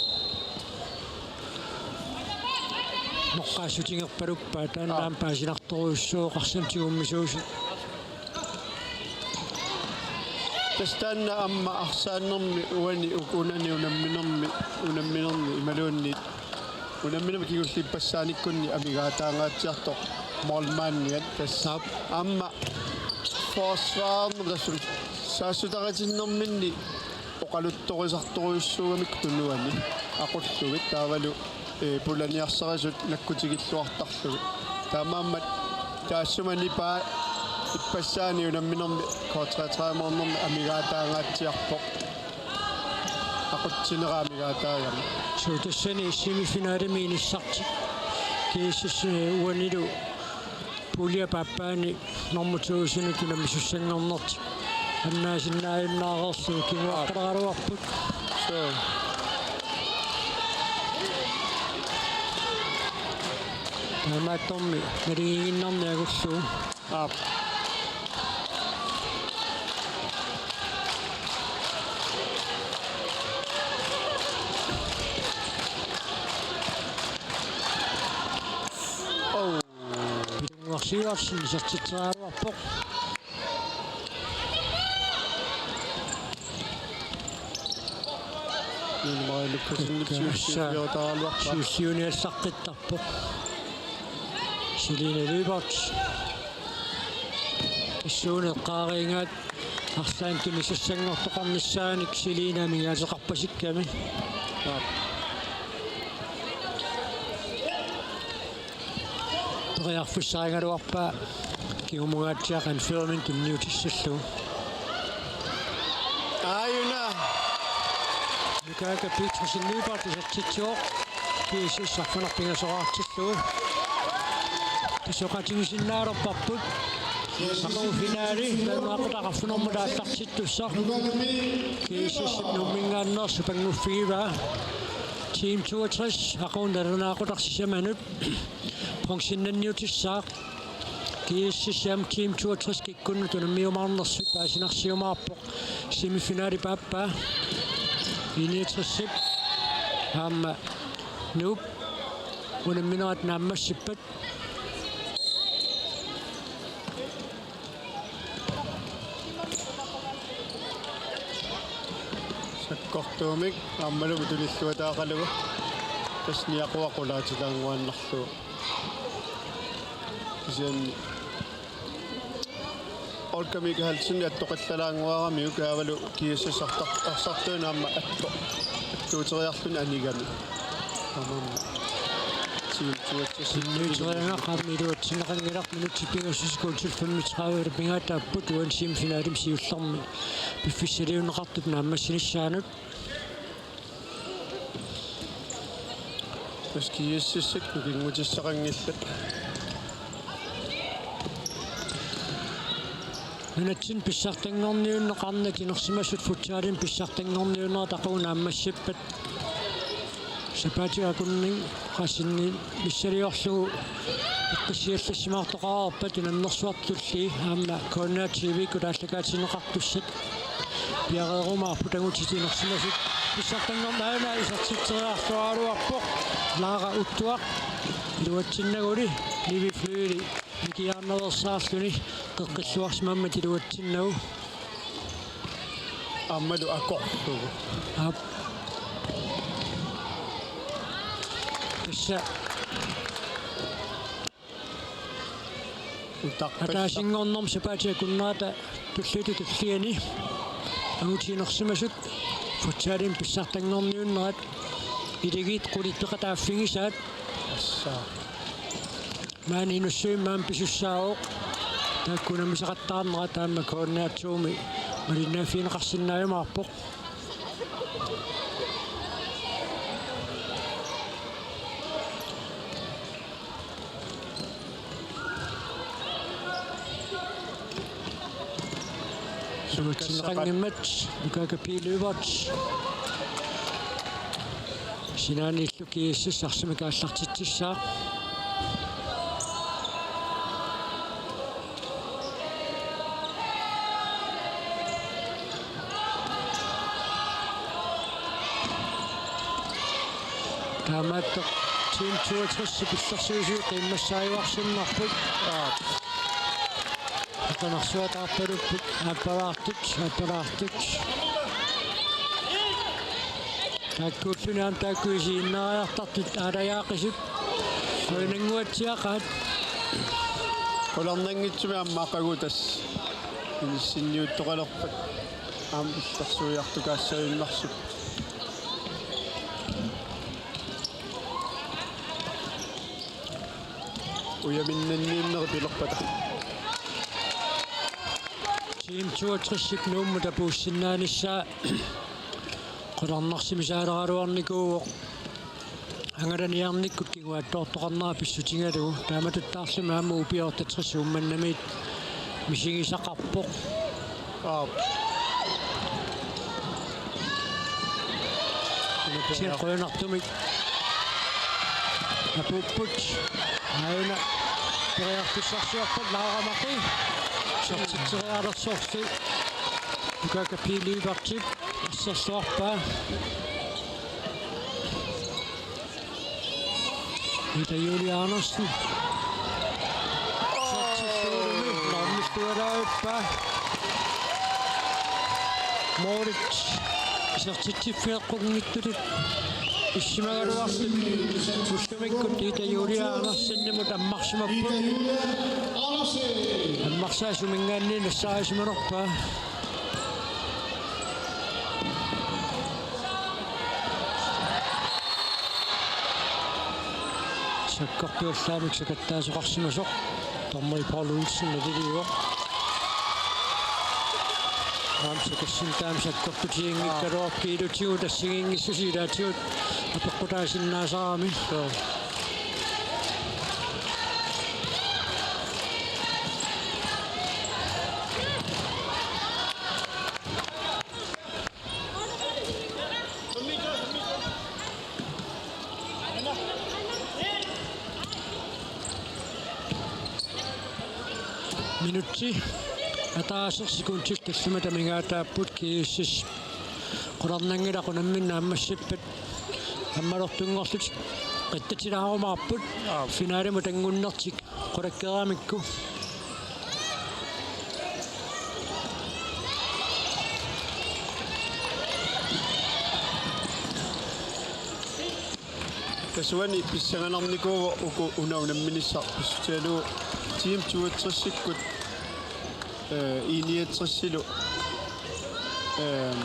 noqqaassutigerpaluppaa, taanna aamma paasinartorujussuuvoq arsamik tigummisuusut. Tassa taanna aamma arsaannermi uani ukunani unamminermi, unamminermi imaluunniit unamminermi kingulliit ippassaaniikkunni amigaataangaatsiartoq målmandiat tassa. Aap. Aamma forsvarernermi tassa saassutaritinnerminni oqaluttorisartorujussuugamikku tunuani aqullugit taavalu, ee, pulaniarsarisut nakkutigilluartarlugit. Taamaammat taassuma nipaa ippassaani unamminermi K treogtredive-mornermi amigaataangaatsiarpoq. Aqutsinera amigaataagami. Suu, tassani semifinalemi inissartik. G S S, ee, uanilu pulje paappaani normu to-usunut unammisussanngornertik annaasinnaajunnaarlutik kinguaqqaleraluarput. Suu. Taamaattormi naligiinnarneq agullugu. Aap. Oh. Pitunguarsiuarsin isertitseriaraluarpoq. Nunumarilukkassinni siussiusiortaraluarpaa. Siussiuni allaqqittarpoq. Selina Lyberth. Kissuuneq eqqaariigaat arlaannik tunisassanngortoqarnissaanik Selina amigaateqarpasikkami. Periarfissarigaluarpaa kingumungaatsiaq Anne Fleming tunniutissallugu. Aajuna. Nukaaka Petersen Lyberth isertitsivoq. G S S arfineq-pingasoraartillugu. Pisoqatigisinnaalerparput. Aqagu finaali, Danmarkitaqarfinermut aallartittussaq. G S S-ip Nuumminngaanneersoq supannguffigivaa. Team toogtres, aqagu nalunaaqutaq sisamanut bronzennanniutissaaq. G S S aamma Team toogtres kikkunnut unammiumaarnersut paasinarsiumaarpoq. Semifinali paappaa. I niogtres-ip aamma Nuup unamminerat naammassippat. Sakkortuumik aammalu tunilluataaqalugu. Tassa niaqua qulaatitaannguaannarlugu. Kisianni Olga Michaelsen attoqillalaannguaramiuk taavalu G S S arsar-, arsartuunut aamma atto-, attuuteriarluni anigami. Taamaammat. Team toogtres. Tunniuteriaraq aamma iluatsinneqanngilaq, minutsit pingasut sekundit femogtredive pingaartaapput uani semifinalimi siullermi piffissaliunneqartup naammassinissaanut. Tassa G S S-ikkut nukinngutissaqanngillat. Nunatsinni pissartanngorniunneq arnat inersimasut futsalimi pissartanngorniunnerat aqagu naammassippat. Sapaatip akunni qasinni missiliorlugu eqqissiallassimaartoqareerpat unammersuartut tullii aamma K N R T V-kkut aallakaatinneqartussat piareerumaarput angutit inersimasut pissartanngorniunneq. Aana isertitseriarluaraluarpoq Laara Uttuaq iluatsinnaguli Nivi Fløgeli nikiaarnaveersaarluni qeqqilluarsimammat iluatsinnagu. Aammalu akorlugu. Aap. Tassa utaqqippassaa. Ataasinngornermi sapaatip akunnerata tulliuttuni tulliani angutit inersimasut futsalimi pissartanngorniunnerat, iligiit qulit peqataaffigisaat. Tassa. Maani Inussivimmi aamma pisussaavoq. Taakku unammisaqattaarnerat aamma K N R to-mi malinnaaffigineqarsinnaajumaarpoq. Iluatsinneqanngimmat Nukaaka P. Lyberth. Sinaaniillu G S S arsamik aallartitsissaaq. Taamaattoq Team toogtres illersuisui qiimmassaajuarsinnarput. Aa. Atanarsuataarpalupput aappalaartut, aappalaartut. Taakkuulluni aamma taakku isiginnaariartartut aalajaaqisut. Soinannguatsiaqaat. Qularnanngitsumik aamma aqagu tassa inissinniuttoqalerpat. Aamma illersuiartukaassavinnarsup. Ujaminnanniinneri pilerpata. Team toogtresip Nuummut apuussinnaanissaa qularnarsimisaaleraluarnikuuvoq. Angalaniarnikkut kinguaattoortoqarnera pissutigalugu. Taamatuttaarlumi aamma U B otteogtres Uummannamiit misigisaqarpoq. Aap. Kisianni qujanartumik apuupput. Aajuna periarfissarsiorpat Laura Maki. Isertitserialersorli Ukaka P. Lyberthip assersuarpaa. Ida Julie Andersen. Isertittuulumi normilluaraappaa. Målit isertitsiffigeqqunngitsutut issimagaluartut ullumikkut Ida Julie Andersenimut ammarsimapput. Ammarsaasuminngaanniit nassaarisimanerpaa. Sakkortuallaamik sakattaasoqarsimasoq dommeri Paul Olsen naliliivoq. Aamma sakassintaam sakkortutiginngikkaluarpoq kiilutigut assigiinngissusilaatigut apeqqutaasinnaasarami. Minutsi ataaseq sekundit tallimat amigaataapput. GSS qularnanngilaq unammineq naammassippat ammalortunngorlutik qitsatilaarumaarput. Aap. Finalimut anngunnertik qulakkeeramikku. Tassa uani pissanganarnikuuvoq uku una unamminissaq pissutigalugu Team toogtresikkut, eh, I niogtresilu, eh,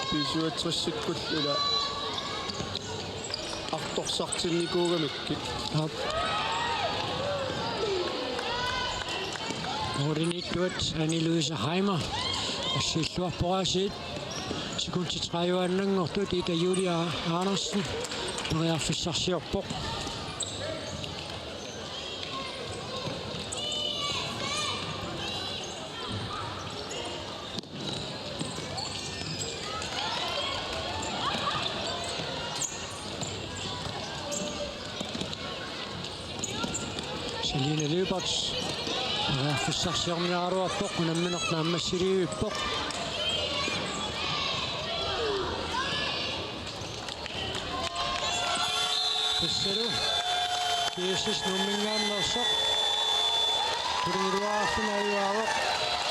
B syvogtresikkullu ila artorsartinnikuugamikkit. Aap. Målimiittuat Annie Louise Heimer. Assilluarpoq aasiit. Sekundit tredive-annanngortut Ida Julie Andersen periarfissarsiorpoq. Selina Lyberth. Periarfissarsiorniaraluarpoq, unammineq naammassiliivippoq. Tassalu GSS Nuumminngaanneersoq qulingiluaarluni ajugaavoq.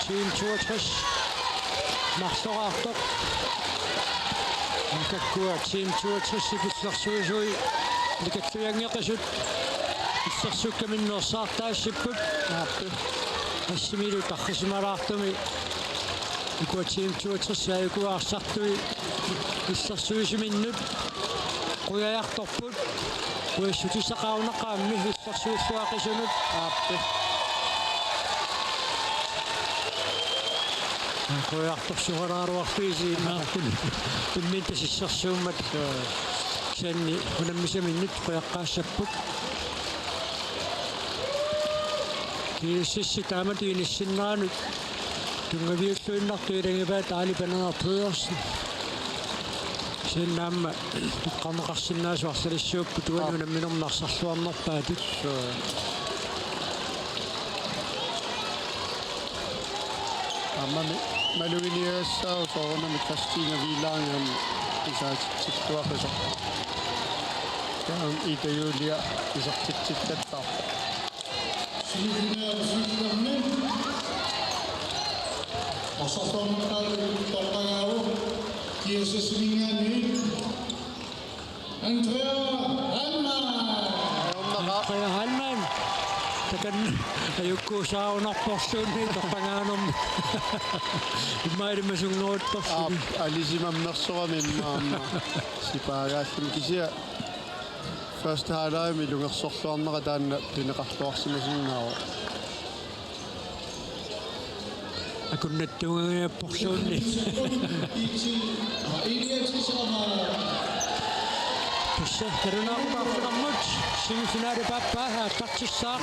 Team toogtres marloraartoq. Aamma taakkua Team toogtresip illersuisui nikalluinngeqisut illersuukkaminneersaartaassipput. Aap. Assimilu tarrisimalaartumi ukua Team toogtres ajukuaarsartui illersuisiminnut qujajartorput. Qujassutissaqarunaqaammi illersuilluaqisunut. Aap. Qujajartorsuaraaruartuisi imaartuni. Imminut tassa illersuummat. Kisianni unammisaminnut qujaqqaassapput. GSS taamatut inissinneranut tunngaviulluinnartut ilagivaat Aali Paneeraq Pedersen. Kisianni aamma toqqarneqarsinnaasoq arlalissuupput uani unamminermi arsarluarnerpaatut. Aammami maluginiagassaavoq soorunami Christina Villaangami isaatitsilluaqisoq. Taam Ida Julia isertitsittarpoq. Semifinale syvogfyrre. Arsarluarneqaaq toqqagaavoq G S S-iminngaanniit Andrea Hallmann. Andrea Hallmann. Takanna ajukkuusaarunarporsuunniit toqqagaanermi. Immaqa ilimasunngoruttorsuit. Aap, alisimammersorami immaqa aamma. Sipaagaalluni kisianni første halvlegimi ilungersorluarnera taanna pineqarluarsimasinnaavoq. Akunnattuunngajapporsuunni. Tassa nalunaaqutaq arfineq-marluk semifinale paappaa aallartissaaq.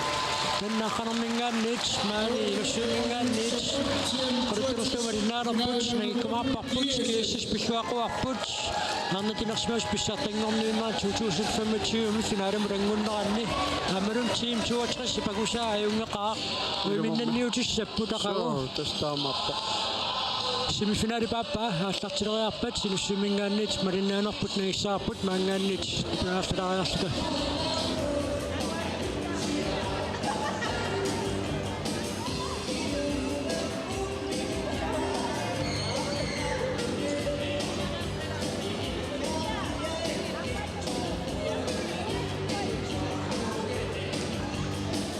Nannaarneqarnerminngaanniit maani Ilussuiminngaanniit. Quluttunersuup malinnaanerput nangikkumaarparput, G S S pilluaqquarput. Arnat inersimasut pissartanngorniunnerat to tusind femogtyve-mi finalemut angunneranni. Aammalu Team toogtres Pakusaa ajunngeqaaq. Uiminnanniutissapput aqagu. Suu, tassa taamaappoq. Semifinale paappaa aallartileriarpat Ilussuiminngaanniit malinnaanerput nangissavarput maanngaanniit naafilariarluta.